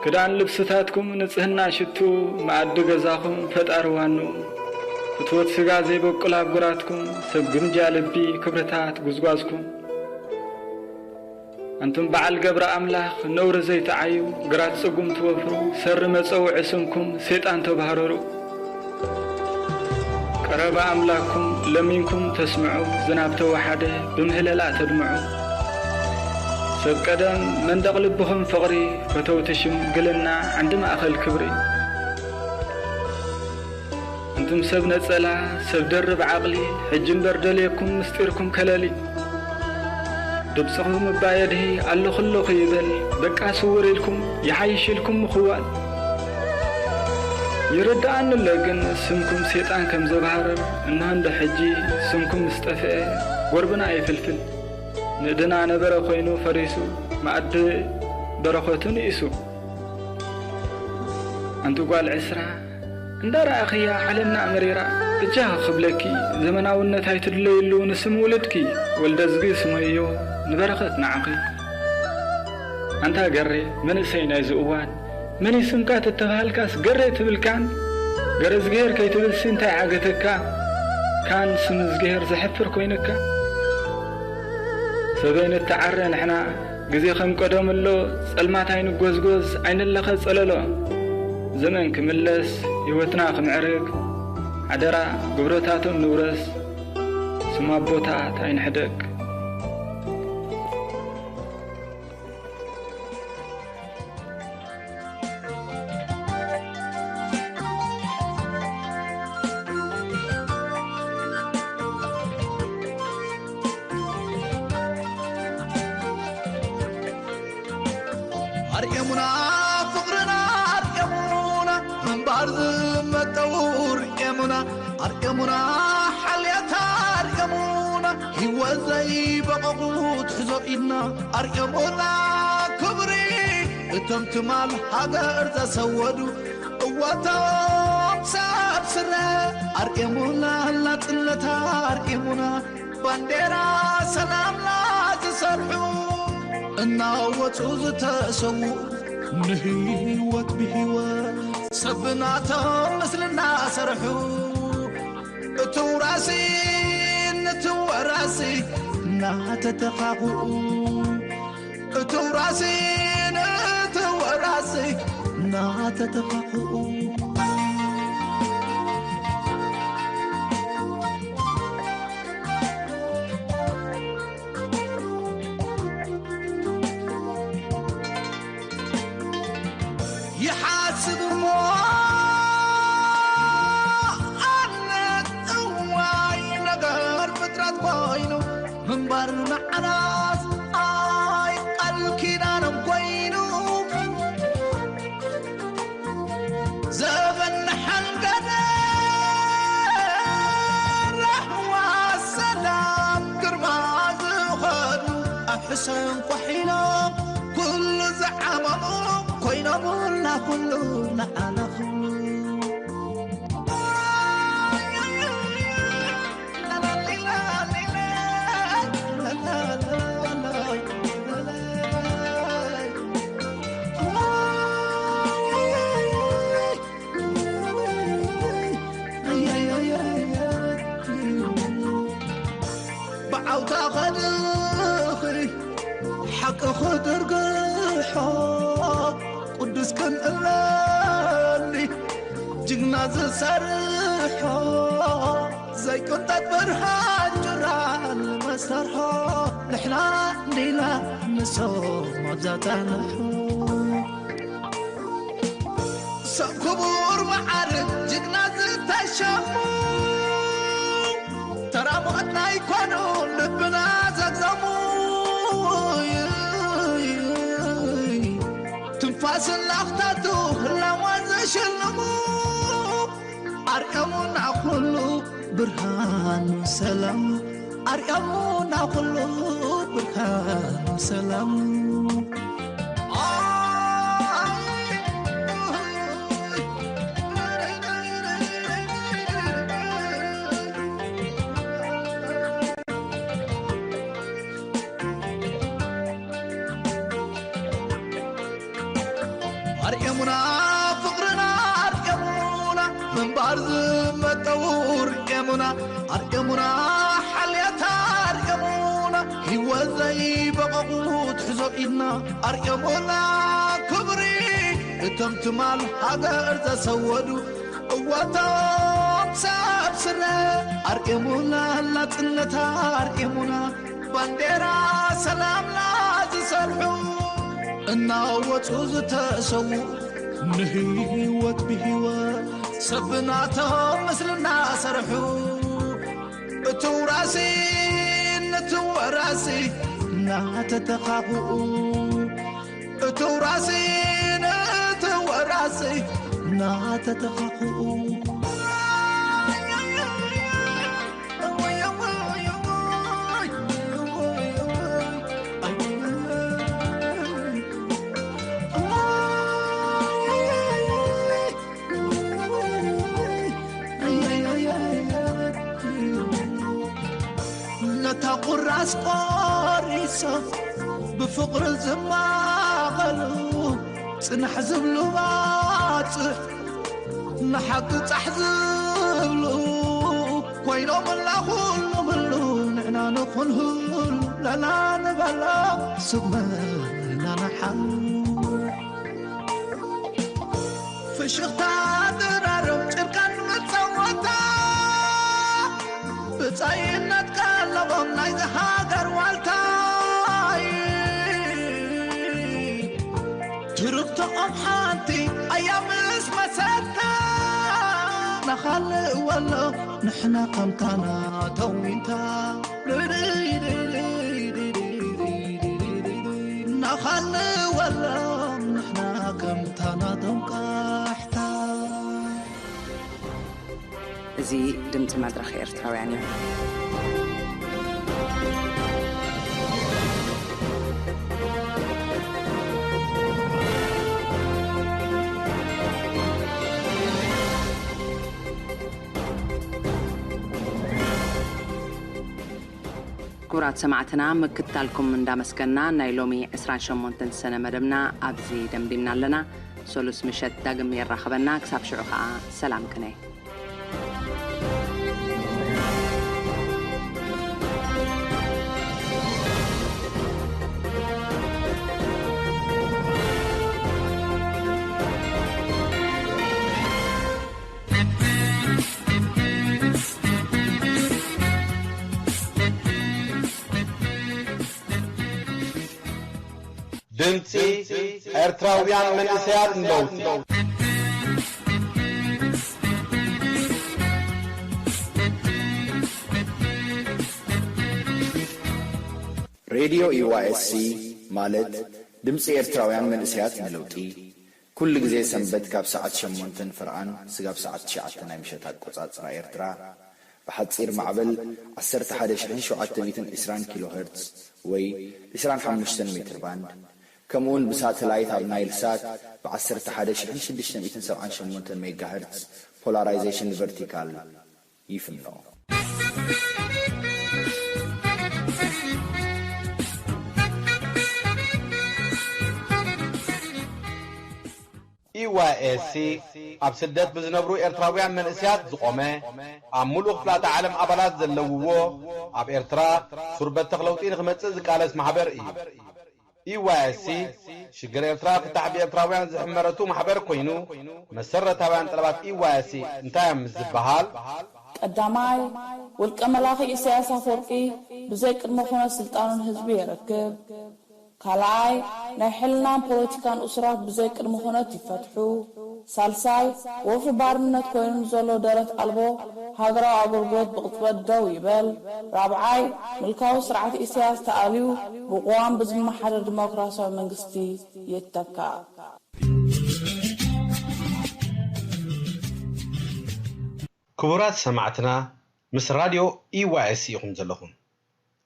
ክዳን ልብስታትኩም ንጽህና ሽቱ መኣዲ ገዛኹም ፈጣሪ ዋኑ። ፍትወት ስጋ ዘይበቁል ኣብ ጉራትኩም ሰብ ግምጃ ልቢ ክብርታት ጉዝጓዝኩም። ኣንቱም በዓል ገብረ ኣምላኽ ነውሪ ዘይትዓዩ፣ ግራት ጽጉም ትወፍሩ፣ ሰሪ መጸውዒ ስምኩም ሴጣን ተባህረሩ። ቀረባ ኣምላኽኩም ለሚንኩም ተስምዑ፣ ዝናብ ተወሓደ ብምህለላ ተድምዑ። ሰብ ቀደም መንደቕ ልብኹም ፍቕሪ፣ ፈተውቲ ሽምግልና ዓንዲ ማእኸል ክብሪ። ኣንቱም ሰብ ነጸላ፣ ሰብ ደርብ ዓቕሊ፣ ሕጂ እምበር ደልየኩም ምስጢርኩም ከለሊ። ድምጽኹም እባ የድሂ ኣለኹ ኣለኹ ይበል፣ በቃ ስውር ኢልኩም ይሓይሽ ኢልኩም ምኽዋል። ይርድኣኒ ኣሎ ግን ስምኩም ሴጣን ከም ዘባህርር፣ እንሆ እንደ ሕጂ ስምኩም ምስ ጠፍአ ጎርብና ይፍልፍል። ንእድና ነበረ ኮይኑ ፈሪሱ፣ መኣዲ በረኸቱ ንኢሱ። ኣንቲ ጓል ዕስራ፣ እንዳ ረኣኽያ ዓለምና መሪራ፣ ብጃኺ ክብለኪ፣ ዘመናውነት ኣይትድለይሉ ንስም ውልድኪ፣ ወልደዝጊ ስመዮ ንበረኸት ንዓኺ። ኣንታ ገሬ፣ መንእሰይ ናይዚ እዋን፣ መን እዩ ስምካ ተተባሃልካስ ገሬ ትብል ካን? ገረዝግሄር ከይትብልሲ እንታይ ዓገተካ? ካን ስም እዝግሄር ዘሕፍር ኮይንካ? ሰበይ ንተዓረ ንሕና፣ ግዜ ከም ቀደሙ ኣሎ፣ ጸልማት ኣይንጎዝጎዝ፣ ኣይንለኸ ጸለሎ። ዘመን ክምለስ፣ ህይወትና ክምዕርግ፣ ሓደራ ግብረታቶም ንውረስ፣ ስም ኣቦታት ኣይንሕደግ። ኣርእየሙና ፍቕርና ኣርእየሙና፣ ምንባር ዝመጠው ርእየሙና፣ ኣርእየሙና ሓልየታ ኣርእየሙና፣ ህይወት ዘይበቐቑ ትሕዞ ኢድና ኣርእየሙና፣ ክብሪ እቶም ትማል ሃገር ዘሰወዱ እወቶም ሰብ ስረ ኣርእየሙና፣ ናጽነታ ኣርእየሙና፣ ባንዴራ ሰላምና ዝሰርሑ እናወጹ ዝተሰዉ ንህይወት ብህይወት ሰብ ናቶም ምስልና ሰርሑ እቲ ውራሲ ንትወራሲ እናተተኻኽኡ እቲ ውራሲ ንትወራሲ እናተተኻኽኡ ይሓስብ እሞ ኣነ ጥዋይ ነገር ፍጥረት ኮይኑ ምንባር መዓላስ ኣይ ቃል ኪዳኖም ኮይኑ ዘበን ሓንገደ ራህዋ ሰላም ግርማ ዝኸዱ ኣብ ሕሰን ኳሕ ኢሎም ኩሉ ዝዓመሙ ኮይኖምና ኩሉ ንዓና ኩሉ ጅግና ዝሰርሖ ዘይቅንጠጥ ብርሃን ጭራን መሰርሖ ንሕና እንዲና ንሶም ኣብዛ ጸንሑ። ሰብ ክቡር መዓርግ ጅግና ዝተሸሙ ተራሞትና ይኮኑ ልብና ዘግዘሙ ትንፋስና ክታቱ ህላዋ ዘሸለሙ ኣርቀሙና ኩሉ ብርሃን ሰላም ኣርቀሙና ኩሉ ብርሃን ሰላም ኣርእሙና ፍቕርና ኣርእሙና ምንባር ዝመጠው ርእሙና ኣርእሙና ሓልያታ ኣርእሙና ህይወት ዘይበቐቑ ትሕዞ ኢድና ኣርእሙና ክብሪ እቶም ትማል ሃገር ዘሰወዱ እወቶም ሰብ ስረ ኣርእሙና ናጽነታ ኣርእሙና ባንዴራ ሰላምና ዝሰርሑ እናወፁ ዝተሰዉ ንህይወት ብህይወት ሰብናቶም ምስልና ሰርሑ እትውራሲ ንትወራሲ እናተተኻኽኡ እትውራሲ ንትወራሲ እናተተኻኽኡ ነታ ቁራስ ቆሪሶም ብፍቕሪ ዝማቐሉ ጽናሕ ዝብሉ ባጽዕ ንሓቂ ጻሕ ዝብሉ ኮይኖምላ ኩሉምሉ ንሕና ንኹን ህሉ ለና ንበሎ ስመና ንሓሉ ፍሽኽታ ድራርም ጭርቃን መጸወታ ብጻይነት ቀለቦም ናይዚ ሃገር ዋልታይ ትርኽትኦም ሓንቲ ኣያ ምስ መሰታ ናኻልእ ወሎ ንሕና ከምታና ተዊንታ ናኻልእ ወሎ ንሕና ከምታና ተንቃሕታ እዚ ድምፂ መድረኽ ኤርትራውያን እዩ። ክቡራት ሰማዕትና ምክትታልኩም እንዳመስገና ናይ ሎሚ ዕስራን ሸሞንተን ሰነ መደብና ኣብዚ ደምዲምና ኣለና። ሰሉስ ምሸት ዳግም የራኽበና። ክሳብ ሽዑ ኸኣ ሰላም ቅነ። ድምጺ ኤርትራውያን መንእሰያት ንለውጢ። ሬድዮ ዩ ዋይ ኤስ ሲ ማለት ድምጺ ኤርትራውያን መንእሰያት ንለውጢ፣ ኩሉ ግዜ ሰንበት ካብ ሰዓት ሸሞንተ ንፍርቓን ስጋብ ሰዓት ትሽዓተ ናይ ምሸት ኣቆጻጽራ ኤርትራ፣ ብሓጺር ማዕበል ዓሰርተ ሓደ ሽሕን ሸውዓተ ሚእትን ዕስራን ኪሎ ሄርትዝ ወይ ዕስራን ሓሙሽተን ሜትር ባንድ፣ ከምኡውን ብሳተላይት ኣብ ናይል ሳት ብ ዓሰርተ ሓደ ሽሕን ሽዱሽተ ሚእትን ሰብዓን ሸሞንተን ሜጋ ሄርትዝ ፖላራይዜሽን ቨርቲካል ይፍኖ። ኢ ዋይ ኤስ ሲ ኣብ ስደት ብዝነብሩ ኤርትራውያን መንእሰያት ዝቖመ፣ ኣብ ምሉእ ክፍላተ ዓለም ኣባላት ዘለውዎ፣ ኣብ ኤርትራ ሱር በተኽ ለውጢ ንኽመጽእ ዝቃለስ ማሕበር እዩ። ኢዋይሲ ሽግር ኤርትራ ፍታሕ ብኤርትራውያን ዝሕመረቱ ማሕበር ኮይኑ፣ መሰረታውያን ጠለባት ኢዋይሲ እንታይ እዮም ምስ ዝበሃል? ቀዳማይ፣ ውልቀ መላኺ ኢሳያስ ኣፈወርቂ ብዘይ ቅድመ ኩነት ስልጣኑን ህዝቢ የረክብ። ካልኣይ፣ ናይ ሕልናን ፖለቲካን እሱራት ብዘይ ቅድመ ኩነት ይፈትሑ። ሳልሳይ፣ ወፍሪ ባርነት ኮይኑ ንዘሎ ደረት ኣልቦ ሃገራዊ ኣገልግሎት ብቕጽበት ደው ይበል። ራብዓይ፣ ምልካዊ ስርዓት ኢሳያስ ተኣልዩ ብቅዋም ብዝመሓደር ዲሞክራሲያዊ መንግስቲ ይተካእ። ክቡራት ሰማዕትና፣ ምስ ራድዮ ኢዋኤስ ኢኹም ዘለኹም።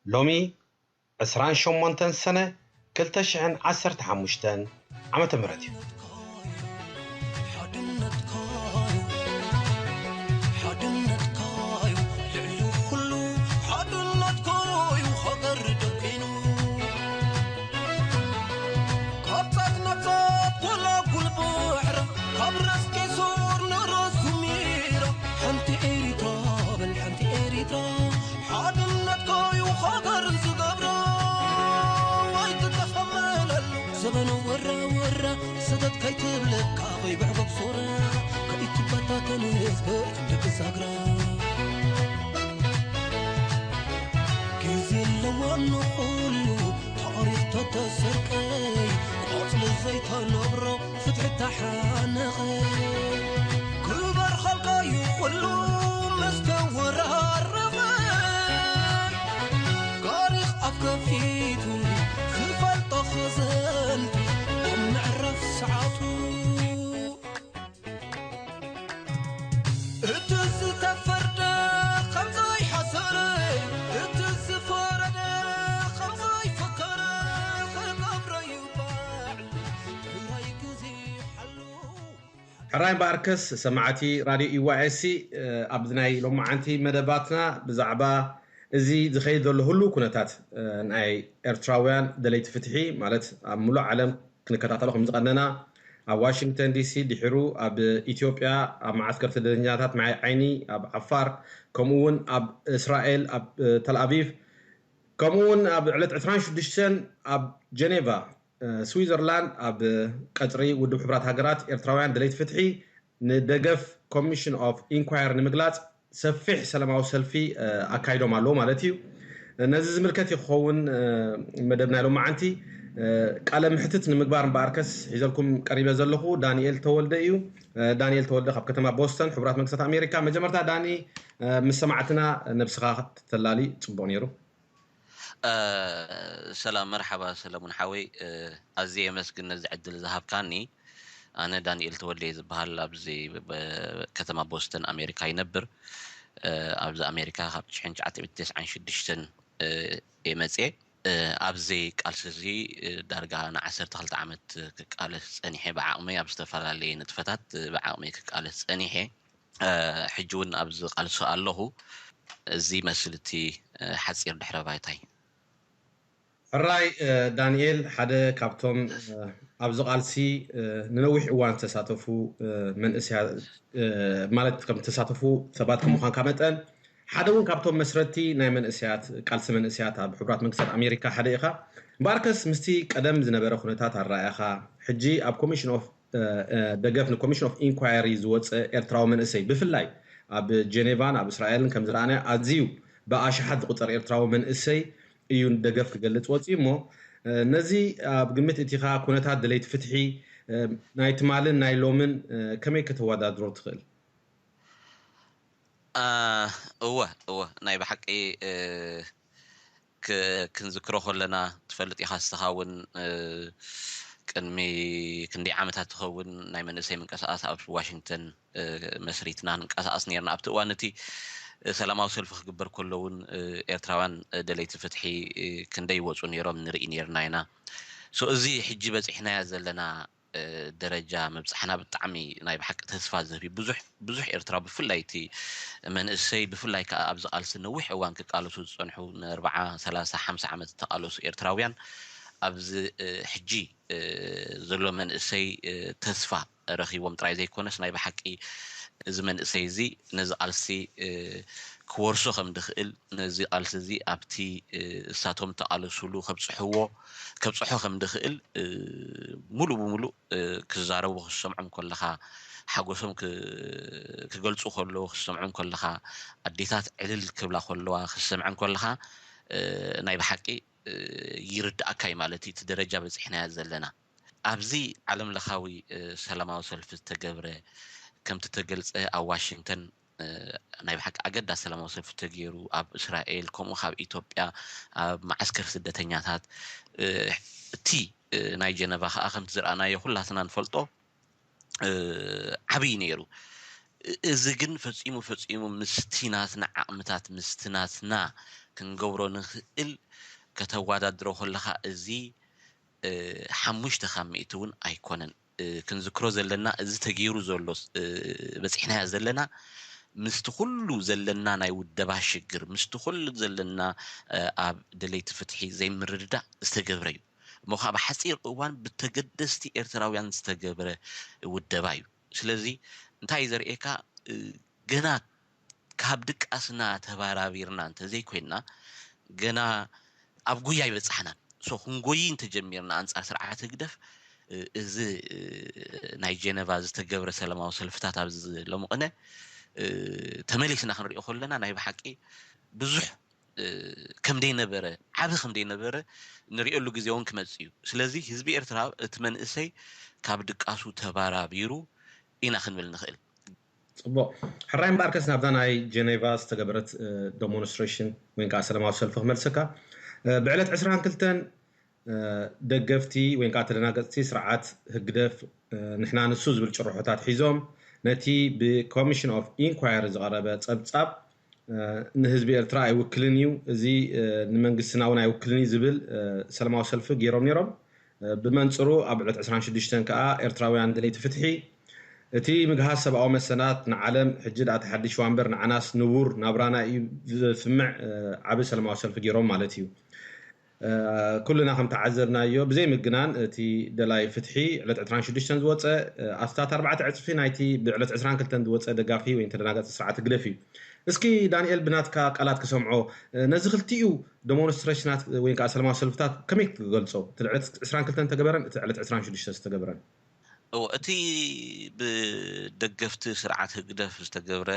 ሎሚ ዕስራን ሸሞንተን ሰነ ክልተ ሽሕን ዓሰርተ ሓሙሽተን ዓመተ ምህረት እዩ። ሓድነትካ እዩ ሃገር ዝገብራ። ኣይትተኸመለሉ ዘበን ወራ ወራ፣ ሰተት ከይትብለካ ከይብዕጎ ብሶራ፣ ከይትበታተን ህዝቢ ክንዲ ብዛግራ። ግዜ ኣለዋ ንኹሉ ታሪኽ ተተሰርቀይ፣ ቆጽሊ ዘይተነብሮ ፍትሒ ተሓነቐ። ክበርኸልካ እዩ ኩሉ መስተወራረቐ። ታሪኽ ኣፍ ከፊቱ ዝፈልጦ ኸዘንቱ ኣብ ምዕራፍ ሰዓቱ። እቲ ዝተፈርደ ከም ዘይሓሰረ፣ እቲ ዝፈረደ ከም ዘይፈከረ ክገብረ እዩ ባዕሉ። ጥራይ ግዜ ሓሉ። ሕራይ እምበኣርከስ ሰማዕቲ ራድዮ ኢዋኤሲ፣ ኣብዚ ናይ ሎማዓንቲ መደባትና ብዛዕባ እዚ ዝኸይድ ዘሎ ህሉው ኩነታት ናይ ኤርትራውያን ደለይቲ ፍትሒ፣ ማለት ኣብ ሙሉእ ዓለም ክንከታተሎ ከም ዝቐነና፣ ኣብ ዋሽንግተን ዲሲ ድሒሩ ኣብ ኢትዮጵያ ኣብ መዓስከር ስደተኛታት ማይ ዓይኒ፣ ኣብ ዓፋር፣ ከምኡ እውን ኣብ እስራኤል ኣብ ተልኣቪቭ፣ ከምኡ እውን ኣብ ዕለት ዕስራን ሽዱሽተን ኣብ ጀኔቫ ስዊዘርላንድ ኣብ ቀጽሪ ውድብ ሕቡራት ሃገራት ኤርትራውያን ደለይቲ ፍትሒ ንደገፍ ኮሚሽን ኦፍ ኢንኳየር ንምግላጽ ሰፊሕ ሰላማዊ ሰልፊ ኣካይዶም ኣለዉ ማለት እዩ። ነዚ ዝምልከት እዩ ክኸውን መደብ ናይ ሎማዓንቲ። ቃለ ምሕትት ንምግባር እምበኣርከስ ሒዘልኩም ቀሪበ ዘለኹ ዳንኤል ተወልደ እዩ። ዳንኤል ተወልደ ካብ ከተማ ቦስተን፣ ሕቡራት መንግስታት ኣሜሪካ። መጀመርታ ዳኒ፣ ምስ ሰማዕትና ነብስኻ ተላሊ ጽቡቕ ነይሩ። ሰላም መርሓባ ሰለሙን ሓወይ፣ ኣዝየ የመስግን ነዚ ዕድል ዝሃብካኒ። ኣነ ዳንኤል ተወልደ እየ ዝበሃል፣ ኣብዚ ከተማ ቦስተን ኣሜሪካ ይነብር። ኣብዚ ኣሜሪካ ካብ ሽሕን ትሽዓተ ሚእትን ተስዓን ሽዱሽተን እየ መፅየ። ኣብዚ ቃልሲ እዚ ዳርጋ ንዓሰርተ ክልተ ዓመት ክቃለስ ፀኒሐ፣ ብዓቕመይ ኣብ ዝተፈላለየ ንጥፈታት ብዓቕመይ ክቃለስ ፀኒሐ። ሕጂ እውን ኣብዚ ቃልሲ ኣለኹ። እዚ ይመስል እቲ ሓፂር ድሕረ ባይታይ። ሕራይ ዳንኤል፣ ሓደ ካብቶም ኣብዚ ቃልሲ ንነዊሕ እዋን ዝተሳተፉ መንእሰያት፣ ማለት ከም ዝተሳተፉ ሰባት ከም ምዃንካ መጠን፣ ሓደ እውን ካብቶም መስረቲ ናይ መንእሰያት፣ ቃልሲ መንእሰያት ኣብ ሕቡራት መንግስታት ኣሜሪካ ሓደ ኢኻ። እምበኣርከስ ምስቲ ቀደም ዝነበረ ኩነታት ኣረኣእያኻ፣ ሕጂ ኣብ ኮሚሽን ኦፍ ደገፍ ንኮሚሽን ኦፍ ኢንኳየሪ ዝወፀ ኤርትራዊ መንእሰይ፣ ብፍላይ ኣብ ጀኔቫን ኣብ እስራኤልን ከም ዝረኣናዮ ኣዝዩ ብኣሽሓት ዝቑፀር ኤርትራዊ መንእሰይ እዩ ደገፍ ክገልፅ ወፂኡ እሞ፣ ነዚ ኣብ ግምት እቲኻ ኩነታት ደለይቲ ፍትሒ ናይ ትማልን ናይ ሎምን ከመይ ከተወዳድሮ ትኽእል? እወ እወ፣ ናይ ብሓቂ ክንዝክሮ ከለና፣ ትፈልጥ ኢኻ ንስኻ እውን፣ ቅድሚ ክንደይ ዓመታት ትኸውን ናይ መንእሰይ ምንቅስቃስ ኣብ ዋሽንግተን መስሪትና ንንቀሳቀስ ነርና። ኣብቲ እዋን እቲ ሰላማዊ ሰልፊ ክግበር ከሎ እውን ኤርትራውያን ደለይቲ ፍትሒ ክንደይ ይወፁ ነይሮም ንርኢ ነርና ኢና። So እዚ ሕጂ በፂሕናያ ዘለና ደረጃ ምብፃሕና ብጣዕሚ ናይ ብሓቂ ተስፋ ዝህብ እዩ። ብዙሕ ብዙሕ ኤርትራዊ፣ ብፍላይ እቲ መንእሰይ፣ ብፍላይ ከዓ ኣብዚ ቃልሲ ነዊሕ እዋን ክቃለሱ ዝፀንሑ፣ ንኣርብዓ፣ ሰላሳ፣ ሓምሳ ዓመት ዝተቃለሱ ኤርትራውያን ኣብዚ ሕጂ ዘሎ መንእሰይ ተስፋ ረኺቦም ጥራይ ዘይኮነስ ናይ ብሓቂ እዚ መንእሰይ እዚ ነዚ ቃልሲ ክወርሶ ከም ድኽእል፣ ነዚ ቃልሲ እዚ ኣብቲ እሳቶም ተቓለሱሉ ከብፅሕዎ ከብፅሖ ከም ድኽእል ሙሉ ብሙሉ ክዛረቡ ክሰምዖም ከለኻ፣ ሓጎሶም ክገልፁ ከለዉ ክሰምዖም ከለኻ፣ ኣዴታት ዕልል ክብላ ከለዋ ክሰምዐን ከለኻ፣ ናይ ብሓቂ ይርድኣካ እዩ ማለት እዩ። እቲ ደረጃ በፂሕናዮ ዘለና ኣብዚ ዓለም ለኻዊ ሰላማዊ ሰልፊ ዝተገብረ፣ ከምቲ ተገልፀ ኣብ ዋሽንግተን ናይ ብሓቂ ኣገዳሲ ሰላማዊ ሰልፊ ተገይሩ፣ ኣብ እስራኤል፣ ከምኡ ካብ ኢትዮጵያ ኣብ መዓስከር ስደተኛታት፣ እቲ ናይ ጀነቫ ከዓ ከምቲ ዝረኣናዮ ኩላትና ንፈልጦ ዓብዪ ነይሩ። እዚ ግን ፈፂሙ ፈፂሙ ምስቲ ናትና ዓቕምታት ምስቲ ናትና ክንገብሮ ንኽእል ከተወዳድሮ ከለኻ፣ እዚ ሓሙሽተ ካብ ሚእቲ እውን ኣይኮነን። ክንዝክሮ ዘለና፣ እዚ ተገይሩ ዘሎ በፂሕናዮ ዘለና ምስቲ ኩሉ ዘለና ናይ ውደባ ሽግር፣ ምስቲ ኩሉ ዘለና ኣብ ደለይቲ ፍትሒ ዘይምርድዳእ ዝተገብረ እዩ። እሞ ከዓ ብሓፂር እዋን ብተገደስቲ ኤርትራውያን ዝተገብረ ውደባ እዩ። ስለዚ እንታይ እዩ ዘርእየካ? ገና ካብ ድቃስና ተባራቢርና እንተዘይኮይንና፣ ገና ኣብ ጉያ ኣይበጻሕናን። ሶ ክንጎይ እንተጀሚርና ኣንጻር ስርዓት ህግደፍ፣ እዚ ናይ ጀነቫ ዝተገብረ ሰላማዊ ሰልፍታት ኣብዚ ሎሚ ቅነ ተመሊስና ክንሪኦ ከለና፣ ናይ ብሓቂ ብዙሕ ከም ደይነበረ፣ ዓቢ ከም ደይነበረ ንሪኦሉ ግዜ እውን ክመጽእ እዩ። ስለዚ ህዝቢ ኤርትራ፣ እቲ መንእሰይ ካብ ድቃሱ ተባራቢሩ ኢና ክንብል ንኽእል። ፅቡቕ። ሕራይ እምበኣርከስ ናብዛ ናይ ጀኔቫ ዝተገበረት ደሞንስትሬሽን ወይ ከዓ ሰላማዊ ሰልፊ ክመልሰካ። ብዕለት ዕስራን ክልተን ደገፍቲ ወይ ከዓ ተደናገፅቲ ስርዓት ህግደፍ ንሕና ንሱ ዝብል ጭርሖታት ሒዞም ነቲ ብኮሚሽን ኦፍ ኢንኳየሪ ዝቐረበ ፀብፃብ ንህዝቢ ኤርትራ ኣይውክልን እዩ፣ እዚ ንመንግስትና እውን ኣይውክልን እዩ ዝብል ሰላማዊ ሰልፊ ገይሮም ነይሮም። ብመንፅሩ ኣብ ዕለት ዕስራን ሽዱሽተን ከዓ ኤርትራውያን ደለይቲ ፍትሒ እቲ ምግሃስ ሰብኣዊ መሰላት ንዓለም ሕጂ ደኣ ተሓዲሽዋ እምበር ንዓናስ ንቡር ናብራና እዩ ዘስምዕ ዓቢ ሰላማዊ ሰልፊ ገይሮም ማለት እዩ። ኩልና ከም ተዓዘብናዮ ብዘይ ምግናን እቲ ደላይ ፍትሒ ዕለት ዕስራን ሽዱሽተን ዝወፀ ኣስታት ኣርባዕተ ዕፅፊ ናይቲ ብዕለት ዕስራን ክልተን ዝወፀ ደጋፊ ወይ ተደናገፂ ስርዓት ህግደፍ እዩ። እስኪ ዳንኤል ብናትካ ቃላት ክሰምዖ ነዚ ክልቲኡ ደሞንስትሬሽናት ወይ ከዓ ሰላማዊ ሰልፍታት ከመይ ትገልፆ? እቲ ዕለት ዕስራን ክልተን ተገበረን እቲ ዕለት ዕስራን ሽዱሽተ ዝተገበረን? እዎ፣ እቲ ብደገፍቲ ስርዓት ህግደፍ ዝተገብረ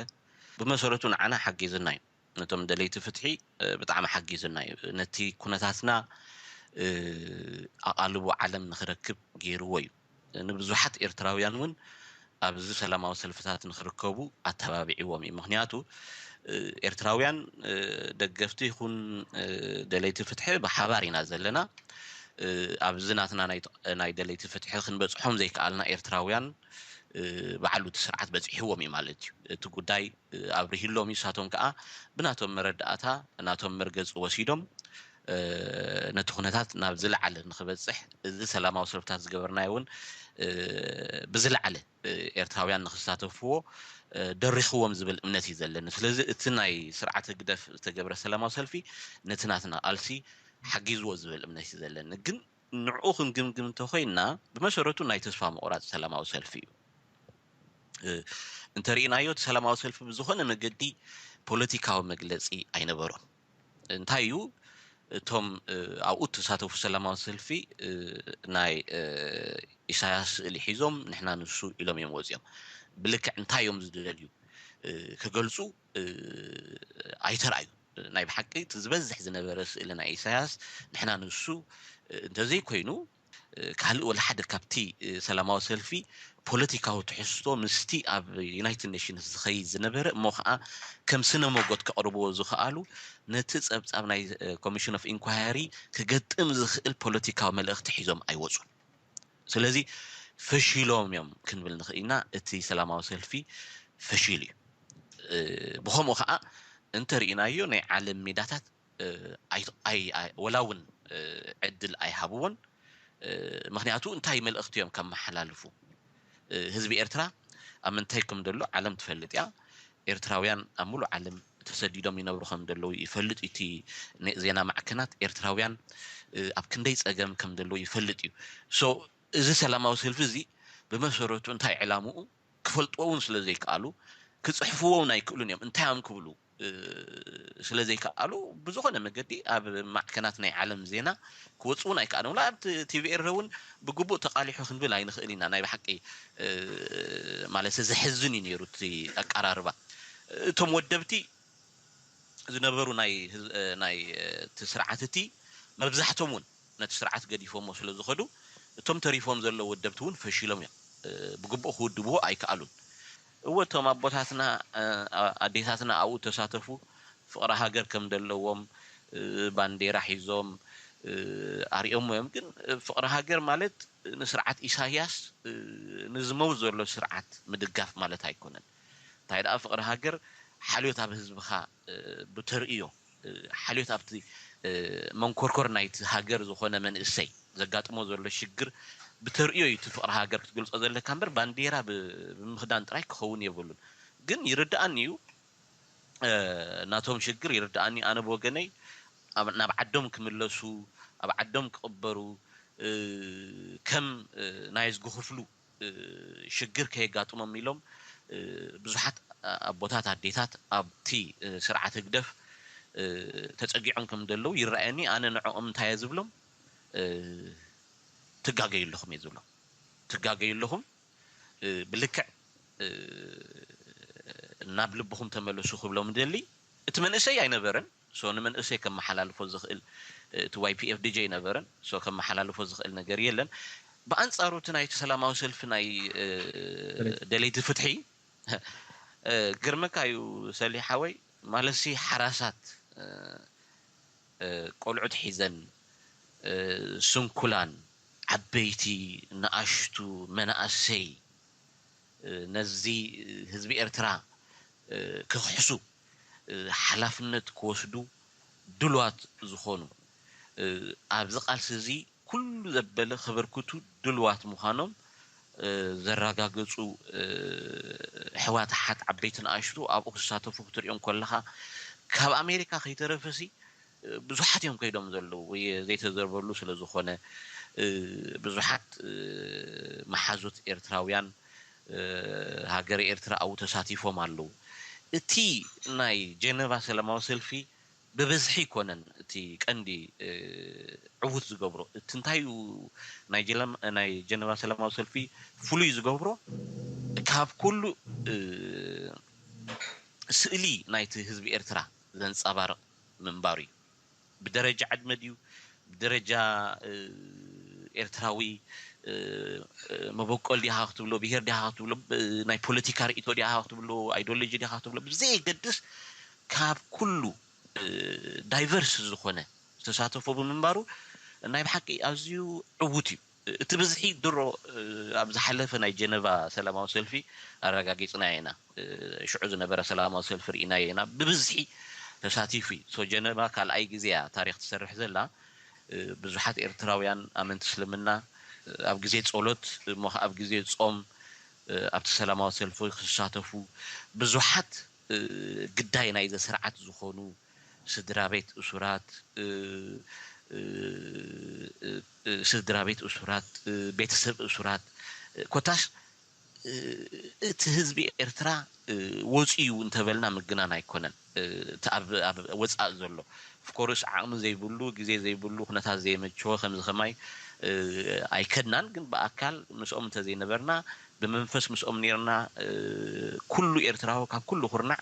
ብመሰረቱ ንዓና ሓጊዝና እዩ። ነቶም ደለይቲ ፍትሒ ብጣዕሚ ሓጊዝና እዩ። ነቲ ኩነታትና ኣቓልቦ ዓለም ንኽረክብ ገይርዎ እዩ። ንብዙሓት ኤርትራውያን እውን ኣብዚ ሰላማዊ ሰልፍታት ንኽርከቡ ኣተባቢዕዎም እዩ። ምኽንያቱ ኤርትራውያን ደገፍቲ ይኹን ደለይቲ ፍትሒ ብሓባር ኢና ዘለና። ኣብዚ ናትና ናይ ደለይቲ ፍትሒ ክንበፅሖም ዘይከኣልና ኤርትራውያን ባዕሉ እቲ ስርዓት በፂሕዎም እዩ ማለት እዩ። እቲ ጉዳይ ኣብርሂሎም እዩ። ንሳቶም ከዓ ብናቶም መረዳእታ ናቶም መርገፂ ወሲዶም ነቲ ኩነታት ናብ ዝለዓለ ንክበፅሕ እዚ ሰላማዊ ሰልፍታት ዝገበርናዮ እውን ብዝለዓለ ኤርትራውያን ንክሳተፍዎ ደሪኽዎም ዝብል እምነት እዩ ዘለኒ። ስለዚ እቲ ናይ ስርዓት ህግደፍ ዝተገብረ ሰላማዊ ሰልፊ ነቲ ናትና ቃልሲ ሓጊዝዎ ዝብል እምነት እዩ ዘለኒ። ግን ንዕኡ ክንግምግም እንተኮይንና ብመሰረቱ ናይ ተስፋ ምቑራፅ ሰላማዊ ሰልፊ እዩ። እንተሪእናዮ እቲ ሰላማዊ ሰልፊ ብዝኾነ መገዲ ፖለቲካዊ መግለፂ ኣይነበሮን። እንታይ እዩ? እቶም ኣብኡ እተሳተፉ ሰላማዊ ሰልፊ ናይ ኢሳያስ ስእሊ ሒዞም ንሕና ንሱ ኢሎም እዮም ወፂኦም። ብልክዕ እንታይ እዮም ዝደልዩ ክገልፁ ኣይተርኣዩ። ናይ ብሓቂ እቲ ዝበዝሕ ዝነበረ ስእሊ ናይ ኢሳያስ ንሕና ንሱ እንተዘይኮይኑ ካልእ ወላ ሓደ ካብቲ ሰላማዊ ሰልፊ ፖለቲካዊ ትሕዝቶ ምስቲ ኣብ ዩናይትድ ኔሽንስ ዝኸይድ ዝነበረ እሞ ከዓ ከም ስነ ሞጎት ከቕርብዎ ዝኽኣሉ ነቲ ፀብፃብ ናይ ኮሚሽን ኦፍ ኢንኳየሪ ክገጥም ዝኽእል ፖለቲካዊ መልእኽቲ ሒዞም ኣይወፁን። ስለዚ ፈሺሎም እዮም ክንብል ንኽእል ኢና። እቲ ሰላማዊ ሰልፊ ፈሺሉ እዩ። ብኸምኡ ከዓ እንተርኢናዮ ናይ ዓለም ሜዳታት ወላ እውን ዕድል ኣይሃብዎን። ምክንያቱ እንታይ መልእኽቲ እዮም ከመሓላልፉ? ህዝቢ ኤርትራ ኣብ ምንታይ ከም ዘሎ ዓለም ትፈልጥ እያ። ኤርትራውያን ኣብ ሙሉእ ዓለም ተሰዲዶም ይነብሩ ከም ዘለዉ ይፈልጥ። እቲ ዜና ማዕከናት ኤርትራውያን ኣብ ክንደይ ፀገም ከም ዘለዉ ይፈልጥ እዩ። ሶ እዚ ሰላማዊ ሰልፊ እዚ ብመሰረቱ እንታይ ዕላምኡ ክፈልጥዎ እውን ስለ ዘይከኣሉ፣ ክፅሕፍዎ እውን ኣይክእሉን እዮም። እንታይ እዮም ክብሉ ስለ ዘይከኣሉ፣ ብዝኾነ መገዲ ኣብ ማዕከናት ናይ ዓለም ዜና ክወፁ እውን ኣይከኣሉን። ኣብ ቲቪ ኤረ እውን ብግቡእ ተቓሊሑ ክንብል ኣይንኽእል ኢና። ናይ ብሓቂ ማለት ዘሕዝን እዩ ነይሩ እቲ ኣቀራርባ። እቶም ወደብቲ ዝነበሩ ናይ ናይ እቲ ስርዓት እቲ መብዛሕቶም እውን ነቲ ስርዓት ገዲፎሞ ስለ ዝኸዱ፣ እቶም ተሪፎም ዘለዉ ወደብቲ እውን ፈሺሎም እዮም። ብግቡእ ክውድብዎ ኣይከኣሉን። እወ፣ እቶም ኣቦታትና ኣዴታትና ኣብኡ ተሳተፉ፣ ፍቕሪ ሃገር ከም ዘለዎም ባንዴራ ሒዞም ኣርእዮም እዮም። ግን ፍቕሪ ሃገር ማለት ንስርዓት ኢሳያስ ንዝመውት ዘሎ ስርዓት ምድጋፍ ማለት ኣይኮነን። እንታይ ደኣ ፍቕሪ ሃገር ሓልዮት ኣብ ህዝብኻ ብተርእዮ፣ ሓልዮት ኣብቲ መንኮርኮር ናይቲ ሃገር ዝኾነ መንእሰይ ዘጋጥሞ ዘሎ ሽግር ብተርእዮ እዩ እቲ ፍቕሪ ሃገር ክትገልጾ ዘለካ እምበር፣ ባንዴራ ብምኽዳን ጥራይ ክኸውን የብሉን። ግን ይርድኣኒ እዩ ናቶም ሽግር ይርድኣኒ። ኣነ ብወገነይ ናብ ዓዶም ክምለሱ፣ ኣብ ዓዶም ክቕበሩ፣ ከም ናይዝጊ ክፍሉ ሽግር ከየጋጥሞም ኢሎም ብዙሓት ኣቦታት ኣዴታት ኣብቲ ስርዓት ህግደፍ ተፀጊዖም ከም ዘለዉ ይረኣየኒ። ኣነ ንዕኦም እንታይ እየ ዝብሎም? ትጋገዩ ኣለኹም እየ ዝብሎም። ትጋገዩ ኣለኹም። ብልክዕ ናብ ልብኹም ተመለሱ ክብሎም ደሊ። እቲ መንእሰይ ኣይነበረን። ሶ ንመንእሰይ ከመሓላልፎ ዝኽእል፣ እቲ ዋይ ፒ ኤፍ ዲ ጀ ኣይነበረን። ሶ ከመሓላልፎ ዝኽእል ነገር የለን። ብኣንጻሩ እቲ ናይቲ ሰላማዊ ሰልፊ ናይ ደለይቲ ፍትሒ ግርመካ እዩ ሰሊ ሓወይ። ማለትሲ ሓራሳት ቆልዑት ሒዘን፣ ስንኩላን፣ ዓበይቲ፣ ንኣሽቱ፣ መናእሰይ፣ ነዚ ህዝቢ ኤርትራ ክኽሕሱ፣ ሓላፍነት ክወስዱ ድልዋት ዝኾኑ፣ ኣብዚ ቃልሲ እዚ ኩሉ ዘበለ ከበርክቱ ድልዋት ምዃኖም ዘራጋገጹ ኣሕዋት ኣሓት ዓበይቲ ንኣሽቱ ኣብኡ ክሳተፉ ክትሪኦም ከለኻ፣ ካብ ኣሜሪካ ከይተረፈሲ ብዙሓት እዮም ከይዶም ዘለዉ። ዘይተዘርበሉ ስለ ዝኾነ ብዙሓት መሓዙት ኤርትራውያን ሃገረ ኤርትራ ኣብኡ ተሳቲፎም ኣለዉ። እቲ ናይ ጀነቫ ሰላማዊ ሰልፊ ብብዝሒ ኣይኮነን እቲ ቀንዲ ዕዉት ዝገብሮ። እቲ እንታይ እዩ ናይ ጀነቫ ሰላማዊ ሰልፊ ፍሉይ ዝገብሮ? ካብ ኩሉ ስእሊ ናይቲ ህዝቢ ኤርትራ ዘንጸባርቕ ምንባሩ እዩ። ብደረጃ ዕድመ ድዩ? ብደረጃ ኤርትራዊ መበቆል ዲኻ ክትብሎ፣ ብሄር ዲኻ ክትብሎ፣ ናይ ፖለቲካ ርእይቶ ዲኻ ክትብሎ፣ ኣይዲዮሎጂ ዲኻ ክትብሎ፣ ብዘየገድስ ካብ ኩሉ ዳይቨርስ ዝኾነ ዝተሳተፎ ብምንባሩ ናይ ብሓቂ ኣዝዩ ዕዉት እዩ። እቲ ብዝሒ ድሮ ኣብ ዝሓለፈ ናይ ጀነቫ ሰላማዊ ሰልፊ ኣረጋጊጽናዮ ኢና። ሽዑ ዝነበረ ሰላማዊ ሰልፊ ርኢናዮ ኢና። ብብዝሒ ተሳቲፉ እዩ። ሶ ጀነቫ ካልኣይ ግዜ እያ ታሪኽ ትሰርሕ ዘላ። ብዙሓት ኤርትራውያን ኣመንቲ እስልምና ኣብ ግዜ ጸሎት እሞ ኣብ ግዜ ጾም ኣብቲ ሰላማዊ ሰልፊ ክሳተፉ ብዙሓት ግዳይ ናይዚ ስርዓት ዝኾኑ ስድራ ቤት እሱራት፣ ስድራ ቤት እሱራት፣ ቤተሰብ እሱራት፣ ኮታስ እቲ ህዝቢ ኤርትራ ወፂኡ እንተበልና ምግናን ኣይኮነን። እቲ ኣብ ወፃእ ዘሎ ኦፍኮርስ ዓቕሚ ዘይብሉ፣ ግዜ ዘይብሉ፣ ኩነታት ዘየመቸወ ከምዚ ከማይ ኣይከድናን። ግን ብኣካል ምስኦም እንተዘይነበርና ብመንፈስ ምስኦም ኔርና ኩሉ ኤርትራዊ ካብ ኩሉ ኩርናዕ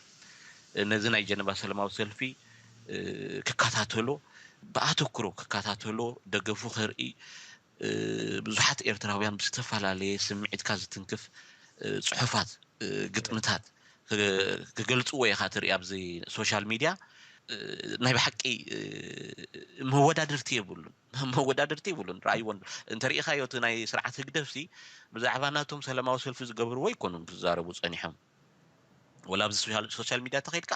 ነዚ ናይ ጀነቫ ሰላማዊ ሰልፊ ክከታተሎ፣ ብኣተኩሮ ክከታተሎ፣ ደገፉ ከርኢ፣ ብዙሓት ኤርትራውያን ብዝተፈላለየ ስምዒትካ ዝትንክፍ ጽሑፋት፣ ግጥምታት ክገልጽዎ ኢኻ ትርኢ ኣብዚ ሶሻል ሚድያ። ናይ ብሓቂ መወዳድርቲ የብሉን። መወዳድርቲ የብሉን። ረኣይዎ እንተሪኢኻዮ እቲ ናይ ስርዓት ህግደፍሲ ብዛዕባ ናቶም ሰላማዊ ሰልፊ ዝገብርዎ ኣይኮኑን ክዛረቡ ጸኒሖም። ወላ ኣብዚ ሶሻል ሚድያ ተኸይድካ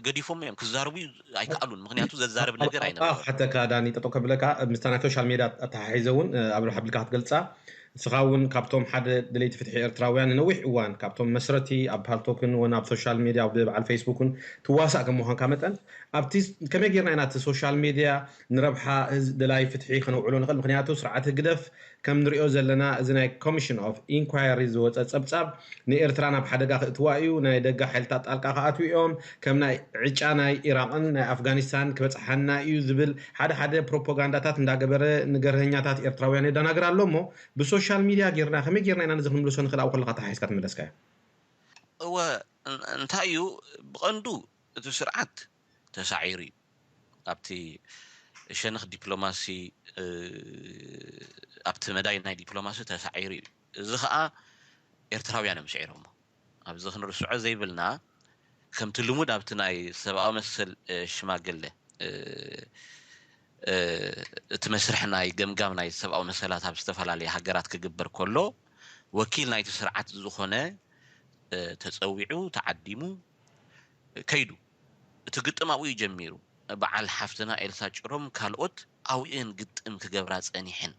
ገዲፎም እዮም ክዛረቡ ኣይከኣሉን። ምክንያቱ ዘዛረብ ነገር ኣይነበረ። ሓተካ ዳኒ ጠጠው ከብለካ ምስታ ናይ ሶሻል ሚድያ ኣተሓሒዘ እውን ኣብ ሓቢልካ ክትገልፃ ንስኻ እውን ካብቶም ሓደ ደለይቲ ፍትሒ ኤርትራውያን ንነዊሕ እዋን ካብቶም መስረቲ ኣብ ፓልቶክን ወን ኣብ ሶሻል ሜድያ ኣብ በዓል ፌስቡክን ትዋሳእ ከም ምዃንካ መጠን ኣብቲ ከመይ ጌርና ኢና እቲ ሶሻል ሜድያ ንረብሓ ህዝ- ደላይ ፍትሒ ከነውዕሎ ንኽእል? ምክንያቱ ስርዓት ህግደፍ ከም ንሪኦ ዘለና እዚ ናይ ኮሚሽን ኦፍ ኢንኳየሪ ዝወፀ ፀብፃብ ንኤርትራ ናብ ሓደጋ ክእትዋ እዩ። ናይ ደጋ ሓይልታት ጣልቃ ክኣትዉ እዮም። ከም ናይ ዕጫ ናይ ኢራቕን ናይ ኣፍጋኒስታን ክበፅሓና እዩ ዝብል ሓደ ሓደ ፕሮፓጋንዳታት እንዳገበረ ንገርሀኛታት ኤርትራውያን የደናግር ኣሎ እሞ ብሶሻል ሚድያ ጌርና ከመይ ጌርና ኢና ነዚ ክንምልሶ ንኽእል? ኣብኡ ከለኻ ተሓሒዝካ ትመለስካዮ። እወ እን- እንታይ እዩ ብቐንዱ እቲ ስርዓት ተሳዒሩ እዩ። ኣብቲ ሸነኽ ዲፕሎማሲ እ፣ ኣብቲ መዳይ ናይ ዲፕሎማሲ ተሳዒሩ እዩ። እዚ ከዓ ኤርትራውያን እዮም ስዒሮሞ። ኣብዚ ክንርስዖ ዘይብልና ከምቲ ልሙድ ኣብቲ ናይ ሰብኣዊ መሰል እ፣ ሽማግለ እ፣ እ፣ እቲ መስርሕ ናይ ገምጋም ናይ ሰብኣዊ መሰላት ኣብ ዝተፈላለዩ ሃገራት ክግበር ከሎ ወኪል ናይቲ ስርዓት ዝኾነ እ፣ ተፀዊዑ ተዓዲሙ ከይዱ። እቲ ግጥም ኣብኡ እዩ ጀሚሩ። በዓል ሓፍትና ኤልሳ ጭሮም ካልኦት ኣብኡ እየን ግጥም ክገብራ ፀኒሐን።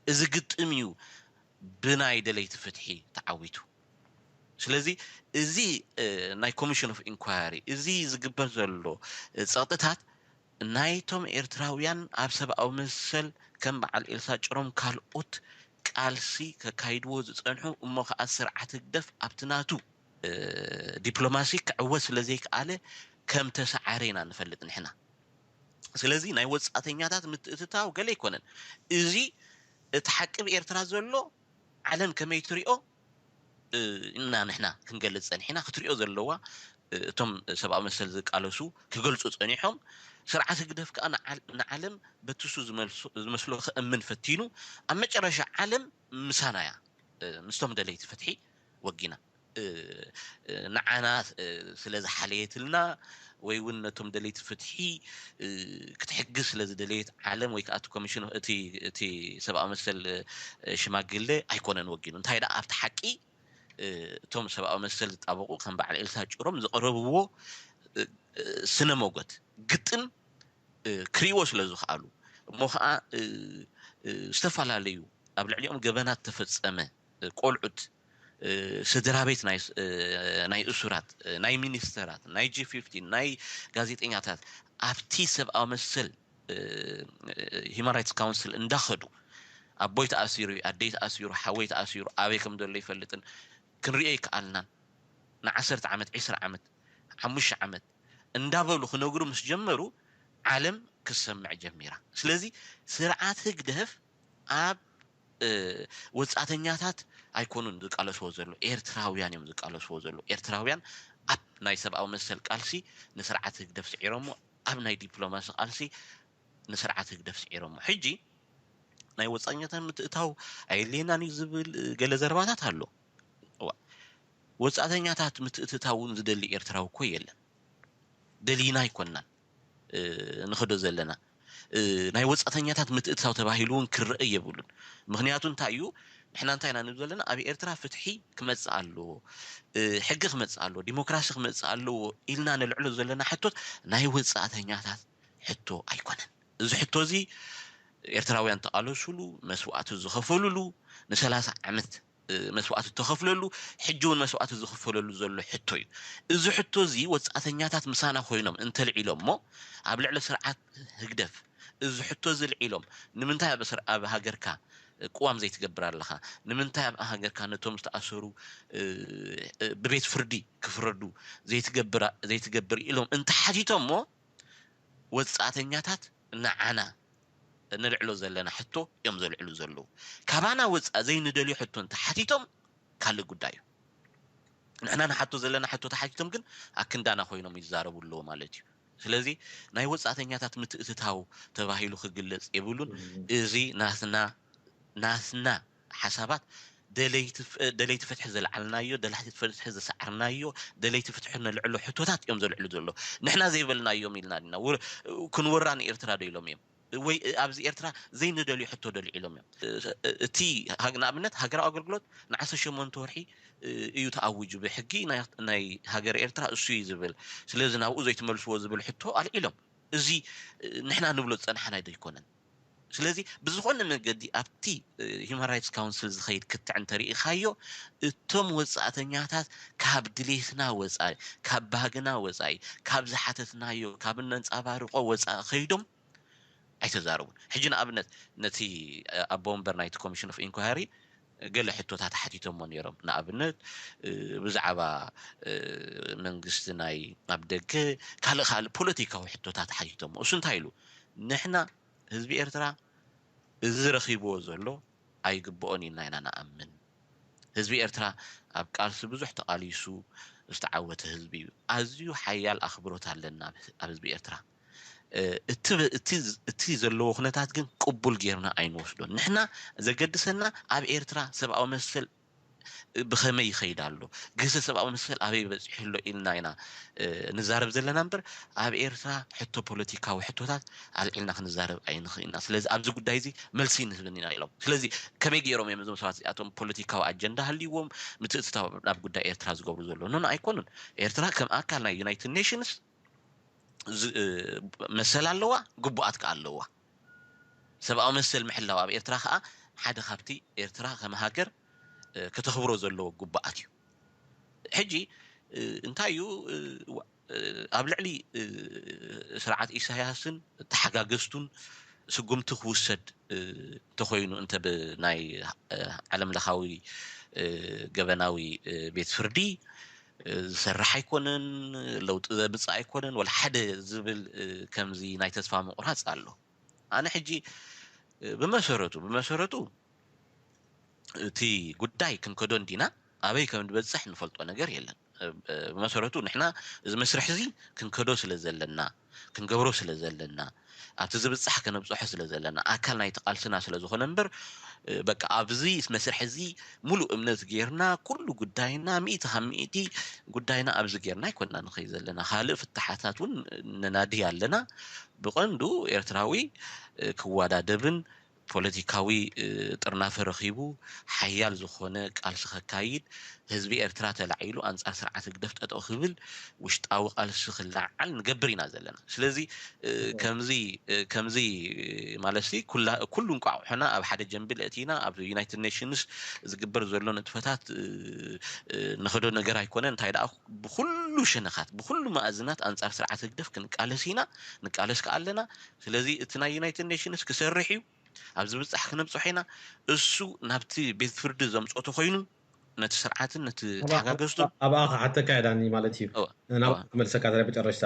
እዚ ግጥም እዩ ብናይ ደለይቲ ፍትሒ ተዓዊቱ። ስለዚ እዚ እ፣ ናይ ኮሚሽን ኦፍ ኢንኳሪ እዚ ዝግበር ዘሎ እ፣ ፀቕጥታት ናይቶም ኤርትራውያን ኣብ ሰብኣዊ መሰል ከም በዓል ኤልሳ ጭሮም ካልኦት ቃልሲ ከካይድዎ ዝፀንሑ እሞ ከዓ ስርዓት ህግደፍ ኣብቲ ናቱ እ፣ ዲፕሎማሲ ክዕወት ስለ ዘይከኣለ ከም ተሰዓረ ኢና ንፈልጥ ንሕና። ስለዚ ናይ ወፃእተኛታት ምትእትታው ገለ ኣይኮነን። እዚ እቲ ሓቂ ብኤርትራ ዘሎ ዓለም ከመይ ትሪኦ እ፣ እና ንሕና ክንገልፅ ፀኒሕና ክትሪኦ ዘለዋ እ፣ እቶም ሰብኣዊ መሰል ዝቃለሱ ክገልፁ ፀኒሖም። ስርዓት ህግደፍ ከዓ ንዓል- ንዓለም በትሱ ዝመልሶ- ዝመስሎ ክእምን ፈቲኑ ኣብ መጨረሻ ዓለም ምሳና እያ እ፣ ምስቶም ደለይቲ ፍትሒ ወጊና እ፣ እ፣ ንዓና እ፣ ስለ ዝሓለየትልና ወይ እውን ነቶም ደለይቲ ፍትሒ እ፣ ክትሕግዝ ስለ ዝደለየት ዓለም ወይ ከዓ እቲ ኮሚሽን እቲ እቲ ሰብኣዊ መሰል እ፣ ሽማግለ ኣይኮነን ወጊኑ እንታይ ደኣ ኣብቲ ሓቂ እ፣ እቶም ሰብኣዊ መሰል ዝጣበቑ ከም በዓል ኤልሳ ጭሮም ዝቐረብዎ እ፣ እ፣ ስነ ሞገት ግጥም እ፣ ክርእይዎ ስለ ዝኽኣሉ እሞ ከዓ እ፣ እ፣ ዝተፈላለዩ ኣብ ልዕሊኦም ገበናት ተፈጸመ እ፣ ቆልዑት እ፣ ስድራ ቤት ናይ እ፣ ናይ እሱራት እ፣ ናይ ሚኒስተራት ናይ ጂ ፊፍቲን ናይ ጋዜጠኛታት ኣብቲ ሰብኣዊ መሰል ሂማን ራይትስ ካውንስል እንዳኸዱ ኣቦይ ተኣሲሩ እዩ ኣደይ ተኣሲሩ ሓወይ ተኣሲሩ ኣበይ ከም ዘሎ ይፈልጥን ክንሪኦ ይከኣልናን ንዓሰርተ ዓመት ዒስራ ዓመት ሓሙሽተ ዓመት እንዳበሉ ክነግሩ ምስ ጀመሩ ዓለም ክሰምዕ ጀሚራ ስለዚ ስርዓት ህግደፍ ኣብ እ፣ ወጻእተኛታት ኣይኮኑን ዝቃለስዎ ዘሎ ኤርትራውያን እዮም ዝቃለስዎ ዘሎ ኤርትራውያን ኣብ ናይ ሰብኣዊ መሰል ቃልሲ ንስርዓት ህግደፍ ስዒሮሞ ኣብ ናይ ዲፕሎማሲ ቃልሲ ንስርዓት ህግደፍ ስዒሮሞ ሕጂ ናይ ወጻኛታት ምትእታው ኣየድልየናን እዩ ዝብል እ፣ ገለ ዘረባታት ኣሎ እዋ ወጻእተኛታት ምትእትታው እውን ዝደሊ ኤርትራዊ እኮ የለን ደሊና ኣይኮናን እ፣ ንኸዶ ዘለና እ፣ ናይ ወጻእተኛታት ምትእትታው ተባሂሉ እውን ክረአ የብሉን ምክንያቱ እንታይ እዩ ንሕና እንታይ ኢና ንብል ዘለና ኣብ ኤርትራ ፍትሒ ክመጽእ ኣለዎ እ፣ ሕጊ ክመጽእ ኣለዎ ዲሞክራሲ ክመጽእ ኣለዎ ኢልና ንልዕሎ ዘለና ሕቶት ናይ ወጻእተኛታት ሕቶ ኣይኮነን እዚ ሕቶ እዚ ኤርትራውያን ተቓለሱሉ መስዋእቲ ዝኸፈሉሉ ንሰላሳ ዓመት እ፣ መስዋእቲ ዝተኸፍለሉ ሕጂ እውን መስዋእቲ ዝኽፈለሉ ዘሎ ሕቶ እዩ እዚ ሕቶ እዚ ወጻእተኛታት ምሳና ኮይኖም እንተልዒሎሞ ኣብ ልዕሊ ስርዓት ህግደፍ እዚ ሕቶ እዚ ልዒሎም ንምንታይ ኣብ ስር- ኣብ ሃገርካ ቅዋም ዘይትገብር ኣለኻ ንምንታይ ኣብ ሃገርካ ነቶም ዝተኣሰሩ እ፣ እ፣ ብቤት ፍርዲ ክፍረዱ ዘይትገብር ዘይትገብር ኢሎም እንተሓቲቶሞ ወጻእተኛታት ንዓና ንልዕሎ ዘለና ሕቶ እዮም ዘልዕሉ ዘለዉ ካባና ወፃእ ዘይንደልዮ ሕቶ እንተሓቲቶም ካልእ ጉዳይ እዩ ንሕና ንሓቶ ዘለና ሕቶ ተሓቲቶም ግን ኣክንዳና ኮይኖም ይዛረቡ ኣለዉ ማለት እዩ ስለዚ ናይ ወፃእተኛታት ምትእትታው ተባሂሉ ክግለፅ የብሉን እዚ ናትና ናትና ሓሳባት ደለይቲ ፍትሒ ዘልዓልናዮ ደለይቲ ፍትሒ ዝሰዓርናዮ ደለይቲ ፍትሒ ነልዕሎ ሕቶታት እዮም ዘልዕሉ ዘሎ ንሕና ዘይበልናዮም ኢልና ዲና ክንወራ ንኤርትራ ዶ ኢሎም እዮም ወይ ኣብዚ ኤርትራ ዘይንደልዩ ሕቶ ደልዒሎም እዮም እቲ ንኣብነት ሃገራዊ ኣገልግሎት ንዓሰርተ ሸሞንተ ወርሒ እዩ ተኣዊጁ ብሕጊ ናይ ሃገር ኤርትራ እሱ እዩ ዝብል ስለዚ ናብኡ ዘይትመልስዎ ዝብል ሕቶ ኣልዒሎም እዚ ንሕና ንብሎ ዝፀናሓና ዶ ኣይኮነን ስለዚ ብዝኾነ መገዲ ኣብቲ Human Rights Council ዝኸይድ ክትዕ እንተሪኢኻዮ፣ እቶም ወፃእተኛታት ካብ ድሌትና ወፃኢ፣ ካብ ባህግና ወፃኢ፣ ካብ ዝሓተትናዮ፣ ካብ እነንፃባርቆ ወፃኢ ከይዶም ኣይተዛረቡን። ሕጂ ንኣብነት ነቲ ኣቦ ወንበር ናይቲ Commission of Inquiry ገለ ሕቶታት ሓቲቶሞ ነይሮም። ንኣብነት ብዛዕባ መንግስቲ ናይ ኣብ ደገ ካልእ ካልእ ፖለቲካዊ ሕቶታት ሓቲቶሞ። እሱ እንታይ ኢሉ? ንሕና ህዝቢ ኤርትራ እዚ ረኺብዎ ዘሎ ኣይግብኦን ኢልና ኢና ንኣምን። ህዝቢ ኤርትራ ኣብ ቃልሲ ብዙሕ ተቓሊሱ ዝተዓወተ ህዝቢ እዩ። ኣዝዩ ሓያል ኣኽብሮት ኣለና ኣብ ህዝቢ ኤርትራ። እቲ ዘለዎ ኩነታት ግን ቅቡል ጌርና ኣይንወስዶን። ንሕና ዘገድሰና ኣብ ኤርትራ ሰብኣዊ መሰል ብኸመይ ይኸይድ ኣሎ፣ ግህሰት ሰብኣዊ መሰል ኣበይ በፂሑ ኣሎ ኢልና ኢና ንዛረብ ዘለና እምበር ኣብ ኤርትራ ሕቶ ፖለቲካዊ ሕቶታት ኣልዒልና ክንዛረብ ኣይንኽእልና። ስለዚ ኣብዚ ጉዳይ እዚ መልሲ ንህብን ኢና ኢሎም። ስለዚ ከመይ ገይሮም እዮም እዞም ሰባት እዚኣቶም ፖለቲካዊ ኣጀንዳ ሃልይዎም ምትእትታው ናብ ጉዳይ ኤርትራ ዝገብሩ ዘሎ? ኖን ኣይኮኑን። ኤርትራ ከም ኣካል ናይ United Nations መሰል ኣለዋ፣ ግቡኣት ከኣ ኣለዋ። ሰብኣዊ መሰል ምሕላው ኣብ ኤርትራ ከኣ ሓደ ካብቲ ኤርትራ ከም ሃገር ከተኽብሮ ዘለዎ ግቡኣት እዩ። ሕጂ እንታይ እዩ ኣብ ልዕሊ ስርዓት ኢሳያስን ተሓጋገዝቱን ስጉምቲ ክውሰድ እንተኾይኑ እንተ ብናይ ዓለም ለኻዊ ገበናዊ ቤት ፍርዲ ዝሰርሕ ኣይኮነን፣ ለውጢ ዘምፅእ ኣይኮነን ወላ ሓደ ዝብል ከምዚ ናይ ተስፋ ምቑራፅ ኣሎ። ኣነ ሕጂ ብመሰረቱ ብመሰረቱ እቲ ጉዳይ ክንከዶ እንዲና ኣበይ ከም ንበፅሕ ንፈልጦ ነገር የለን። ብመሰረቱ ንሕና እዚ መስርሕ እዚ ክንከዶ ስለ ዘለና ክንገብሮ ስለ ዘለና ኣብቲ ዝብፃሕ ከነብፅሖ ስለ ዘለና ኣካል ናይቲ ቃልስና ስለ ዝኾነ እምበር በቃ ኣብዚ መስርሕ እዚ ሙሉእ እምነት ጌርና ኩሉ ጉዳይና ሚእቲ ካብ ሚእቲ ጉዳይና ኣብዚ ጌርና ኣይኮንና ንኸይድ ዘለና። ካልእ ፍታሓታት እውን ነናዲ ኣለና። ብቐንዱ ኤርትራዊ ክወዳደብን ፖለቲካዊ ጥርናፈ ረኺቡ ሓያል ዝኾነ ቃልሲ ከካይድ ህዝቢ ኤርትራ ተላዒሉ ኣንጻር ስርዓት ህግደፍ ጠጠው ክብል ውሽጣዊ ቃልሲ ክለዓል ንገብር ኢና ዘለና። ስለዚ ከምዚ ከምዚ ማለት ኩሉ እንቋቑሖና ኣብ ሓደ ጀንብል እቲና ኣብ United Nations ዝግበር ዘሎ ንጥፈታት ንኸዶ ነገር ኣይኮነ። እንታይ ደኣ ብኩሉ ሸነኻት ብኩሉ መኣዝናት ኣንጻር ስርዓት ህግደፍ ክንቃለስ ኢና፣ ንቃለስ ከኣ ኣለና። ስለዚ እቲ ናይ United Nations ክሰርሕ እዩ። ኣብ ዝብጻሕ ክነብጽሖ ኢና። እሱ ናብቲ ቤት ፍርዲ ዘምጽኦ ተኾይኑ ነቲ ስርዓትን ነቲ ተሓጋገዝቱን ኣብኣ ክሓተካ እየ ዳኒ ማለት እዩ። ናብኣ ክመልሰካ ናይ መጨረሽታ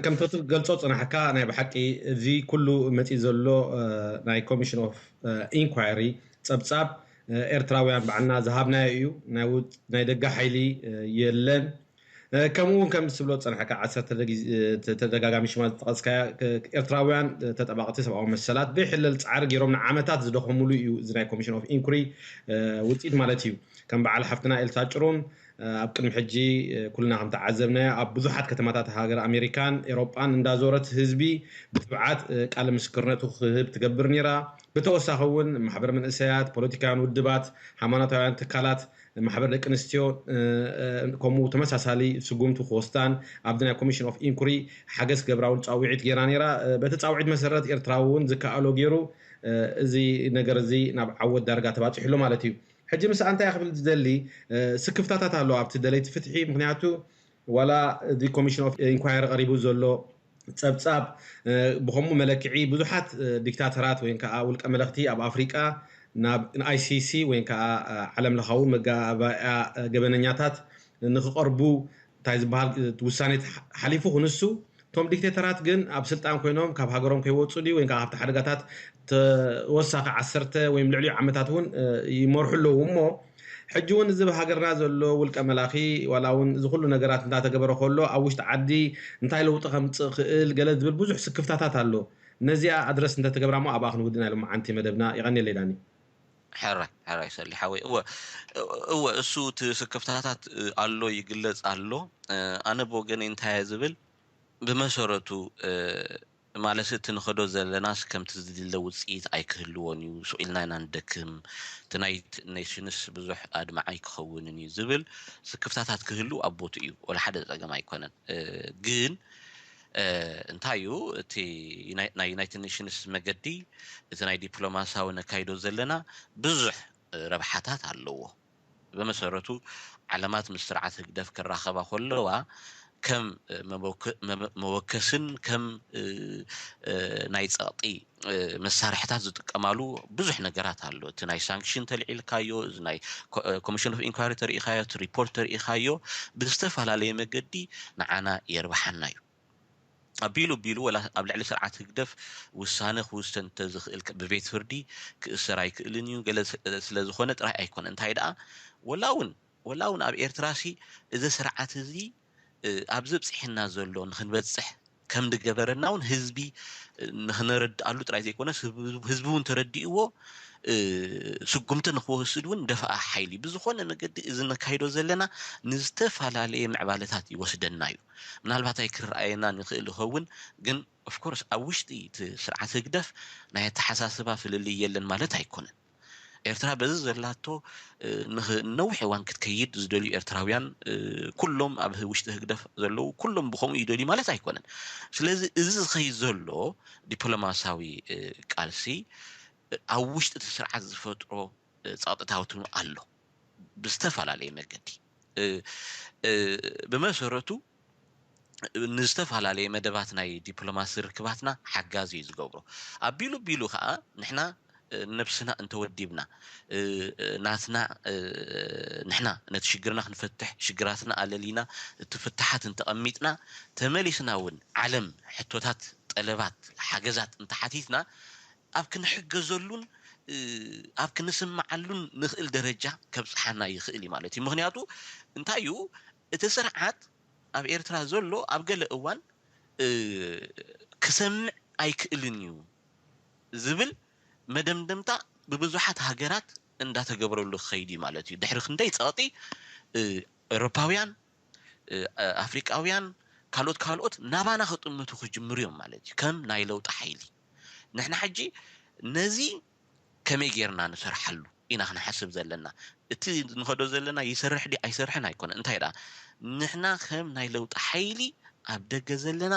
ከምቲ ትገልጾ ጽናሕካ ናይ ብሓቂ እዚ ኩሉ መጺእ ዘሎ ናይ Commission of Inquiry ጸብጻብ ኤርትራውያን ባዕልና ዝሃብናዮ እዩ። ናይ ደገ ሓይሊ የለን። ከምኡ እውን ከም ዝብሎ ዝፀንሐካ ዓሰርተ ተደጋጋሚ ሽማ ዝጠቐስካያ ኤርትራውያን ተጠባቕቲ ሰብኣዊ መሰላት ብሕለል ፃዕሪ ገይሮም ንዓመታት ዝደኸሙሉ እዩ እዚ ናይ Commission of Inquiry ውፅኢት ማለት እዩ። ከም በዓል ሓፍትና ኤልሳ ጭሩም ኣብ ቅድሚ ሕጂ ኩልና ከም ተዓዘብናዮ ኣብ ብዙሓት ከተማታት ሃገር ኣሜሪካን ኤሮጳን እንዳዞረት ህዝቢ ብትብዓት ቃለ ምስክርነቱ ክህብ ትገብር ነይራ። ብተወሳኺ እውን ማሕበር መንእሰያት፣ ፖለቲካውያን ውድባት፣ ሃይማኖታውያን ትካላት፣ ማሕበር ደቂ ኣንስትዮ ከምኡ ተመሳሳሊ ስጉምቲ ክወስዳን ኣብዚ ናይ Commission of Inquiry ሓገዝ ክገብራ እውን ፃውዒት ገይራ ነይራ። በቲ ፃውዒት መሰረት ኤርትራ እውን ዝከኣሎ ገይሩ እዚ ነገር እዚ ናብ ዓወት ዳርጋ ተባፂሑ ኣሎ ማለት እዩ። ሕጂ ምስኣ እንታይ ክብል ዝደሊ ስክፍታታት ኣሎ ኣብቲ ደለይቲ ፍትሒ። ምክንያቱ ዋላ እዚ Commission of Inquiry ቀሪቡ ዘሎ ፀብፃብ ብከምኡ መለክዒ ብዙሓት ዲክታተራት ወይ ከዓ ውልቀ መለኽቲ ኣብ ኣፍሪቃ ናብ ICC ወይ ከዓ ዓለም ለኻዊ መጋባእያ ገበነኛታት ንክቐርቡ እንታይ ዝበሃል ውሳኔ ሓሊፉ ክንሱ እቶም ዲክቴተራት ግን ኣብ ስልጣን ኮይኖም ካብ ሃገሮም ከይወፁ ድዩ ወይ ካብቲ ሓደጋታት ተወሳኺ ዓሰርተ ወይ ልዕሊኡ ዓመታት እውን ይመርሑ ኣለዉ እሞ ሕጂ እውን እዚ ሃገርና ዘሎ ውልቀ መላኺ ዋላ እውን እዚ ኩሉ ነገራት እንዳተገበረ ከሎ ኣብ ውሽጢ ዓዲ እንታይ ለውጢ ከምፅእ ክእል ገለ ዝብል ብዙሕ ስክፍታታት ኣሎ። ነዚኣ ኣድረስ እንተተገብራ ሞ ኣብኣ ክንውድና ኢሎም መዓንቲ መደብና ይቐንየለይ ዳኒ። ሕራይ ሕራይ ሰሊ ሓወይ እወ እወ እሱ እቲ ስክፍታታት ኣሎ ይግለፅ ኣሎ። ኣነ ብወገነይ እንታይ ዝብል ብመሰረቱ ማለት እቲ ንኸዶ ዘለናስ ከምቲ ዝድለ ውፅኢት ኣይክህልዎን እዩ። ስቕ ኢልና ኢና ንደክም። እቲ ናይ ኔሽንስ ብዙሕ ኣድማዓይ ክኸውንን እዩ ዝብል ስክፍታታት ክህሉ ኣብ ቦቱ እዩ። ወላ ሓደ ፀገም ኣይኮነን። ግን እንታይ እዩ እቲ ናይ ዩናይትድ ኔሽንስ መገዲ? እቲ ናይ ዲፕሎማሲያዊ ነካይዶ ዘለና ብዙሕ ረብሓታት ኣለዎ። ብመሰረቱ ዓለማት ምስ ስርዓት ህግደፍ ክራኸባ ከለዋ ከም መወከስን ከም ናይ ፀቕጢ መሳርሕታት ዝጥቀማሉ ብዙሕ ነገራት ኣሎ። እቲ ናይ ሳንክሽን ተልዒልካዮ፣ እዚ ናይ ኮሚሽን ኦፍ ኢንኳሪ ተሪኢኻዮ፣ እቲ ሪፖርት ተሪኢኻዮ፣ ብዝተፈላለየ መገዲ ንዓና የርብሓና እዩ። ኣቢሉ ኣቢሉ ወላ ኣብ ልዕሊ ስርዓት ህግደፍ ውሳነ ክውሰን እንተዝኽእል ብቤት ፍርዲ ክእሰር ኣይክእልን እዩ። ገለ ስለዝኾነ ጥራይ ኣይኮነ እንታይ ደኣ ወላ እውን ወላ እውን ኣብ ኤርትራ ሲ እዚ ስርዓት እዚ ኣብ ዘብፅሕና ዘሎ ንክንበፅሕ ከም ዝገበረና እውን ህዝቢ ንክነረድኣሉ ጥራይ ዘይኮነስ ህዝቢ እውን ተረዲእዎ ስጉምቲ ንክወስድ እውን ደፋኣ ሓይሊ ብዝኾነ መገዲ እዚ ነካይዶ ዘለና ንዝተፈላለየ ምዕባለታት ይወስደና እዩ። ምናልባት ኣይክረኣየና ንኽእል ይኸውን፣ ግን ኦፍኮርስ ኣብ ውሽጢ እቲ ስርዓት ህግደፍ ናይ ኣተሓሳስባ ፍልልይ የለን ማለት ኣይኮነን። ኤርትራ በዚ ዘላቶ ነዊሕ እዋን ክትከይድ ዝደልዩ ኤርትራውያን ኩሎም ኣብ ውሽጢ ህግደፍ ዘለዉ ኩሎም ብኸምኡ ይደልዩ ማለት ኣይኮነን። ስለዚ እዚ ዝኸይድ ዘሎ ዲፕሎማሲያዊ ቃልሲ ኣብ ውሽጢ እቲ ስርዓት ዝፈጥሮ ጸቕጥታውትኑ ኣሎ ብዝተፈላለየ መገዲ። ብመሰረቱ ንዝተፈላለየ መደባት ናይ ዲፕሎማሲ ርክባትና ሓጋዚ እዩ ዝገብሮ። ኣቢሉ ቢሉ ከዓ ንሕና ነብስና እንተወዲብና ናትና ንሕና ነቲ ሽግርና ክንፈትሕ ሽግራትና ኣለሊና እቲ ፍትሓት እንተቐሚጥና ተመሊስና እውን ዓለም ሕቶታት ጠለባት ሓገዛት እንተሓቲትና ኣብ ክንሕገዘሉን ኣብ ክንስምዓሉን ንኽእል ደረጃ ከብፅሓና ይኽእል እዩ ማለት እዩ። ምክንያቱ እንታይ እዩ እቲ ስርዓት ኣብ ኤርትራ ዘሎ ኣብ ገለ እዋን ክሰምዕ ኣይክእልን እዩ ዝብል መደምደምታ ብብዙሓት ሃገራት እንዳተገብረሉ ክኸይድ እዩ ማለት እዩ። ድሕሪ ክንደይ ፀቕጢ ኤውሮፓውያን ኣፍሪቃውያን ካልኦት ካልኦት ናባና ክጥምቱ ክጅምሩ እዮም ማለት እዩ ከም ናይ ለውጢ ሓይሊ። ንሕና ሕጂ ነዚ ከመይ ጌርና ንሰርሓሉ ኢና ክንሓስብ ዘለና። እቲ ንኸዶ ዘለና ይሰርሕ ዲ ኣይሰርሕን ኣይኮነ እንታይ ደኣ ንሕና ከም ናይ ለውጢ ሓይሊ ኣብ ደገ ዘለና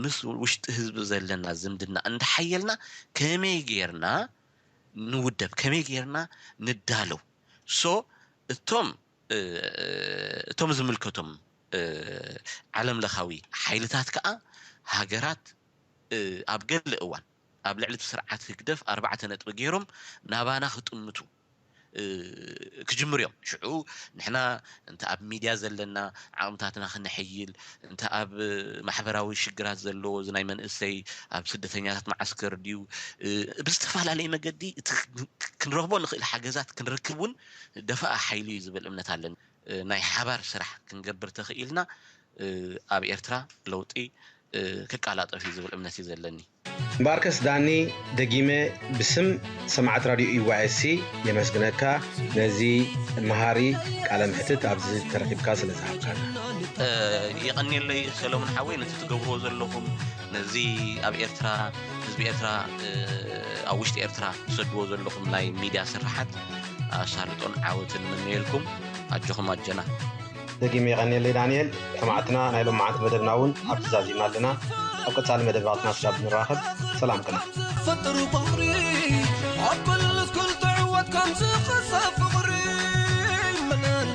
ምስ ውሽጢ ህዝቢ ዘለና ዝምድና እንዳሓየልና ከመይ ጌርና ንውደብ ከመይ ጌርና ንዳለው። ሶ እቶም እቶም ዝምልከቶም ዓለም ለኻዊ ሓይልታት ከዓ ሃገራት ኣብ ገለ እዋን ኣብ ልዕሊ እቲ ስርዓት ህግደፍ ኣርባዕተ ነጥቢ ገይሮም ናባና ክጥምቱ ክጅምሩ እዮም። ሽዑ ንሕና እንተ ኣብ ሚድያ ዘለና ዓቕምታትና ክነሐይል እንተ ኣብ ማሕበራዊ ሽግራት ዘለዎ እዚ ናይ መንእሰይ ኣብ ስደተኛታት መዓስከር ድዩ ብዝተፈላለየ መገዲ እቲ ክንረኽቦ ንኽእል ሓገዛት ክንረክብ እውን ደፋኣ ሓይሊ እዩ ዝብል እምነት ኣለኒ። ናይ ሓባር ስራሕ ክንገብር ተኽኢልና ኣብ ኤርትራ ለውጢ ክቃላጠፍ እዩ ዝብል እምነት እዩ ዘለኒ። እምበኣርከስ ዳኒ ደጊመ ብስም ሰማዕት ራድዮ ዩዋኤስሲ የመስግነካ ነዚ መሃሪ ቃለ ምሕትት ኣብዚ ተረኺብካ ስለ ዝሃብካና። የቐንየለይ ሰለሙን ሓወይ ነቲ ትገብርዎ ዘለኹም ነዚ ኣብ ኤርትራ ህዝቢ ኤርትራ ኣብ ውሽጢ ኤርትራ ትሰድዎ ዘለኹም ናይ ሚድያ ስራሓት ኣሳልጦን ዓወትን ንምነየልኩም። ኣጆኹም ኣጀና። ደጊመ የቐንየለይ ዳንኤል። ሰማዕትና ናይ ሎማዓንቲ መደብና እውን ኣብ ትዛዚምና ኣለና። ኣብ ቀጻሊ መደባትና ስጋብ ንራኸብ ሰላም ቅነ። ፈጥሩ ባሕሪ ኣብ ኩሉ ስኩል ትዕወት ከም ዝኸሰብ ፍቕሪ መነን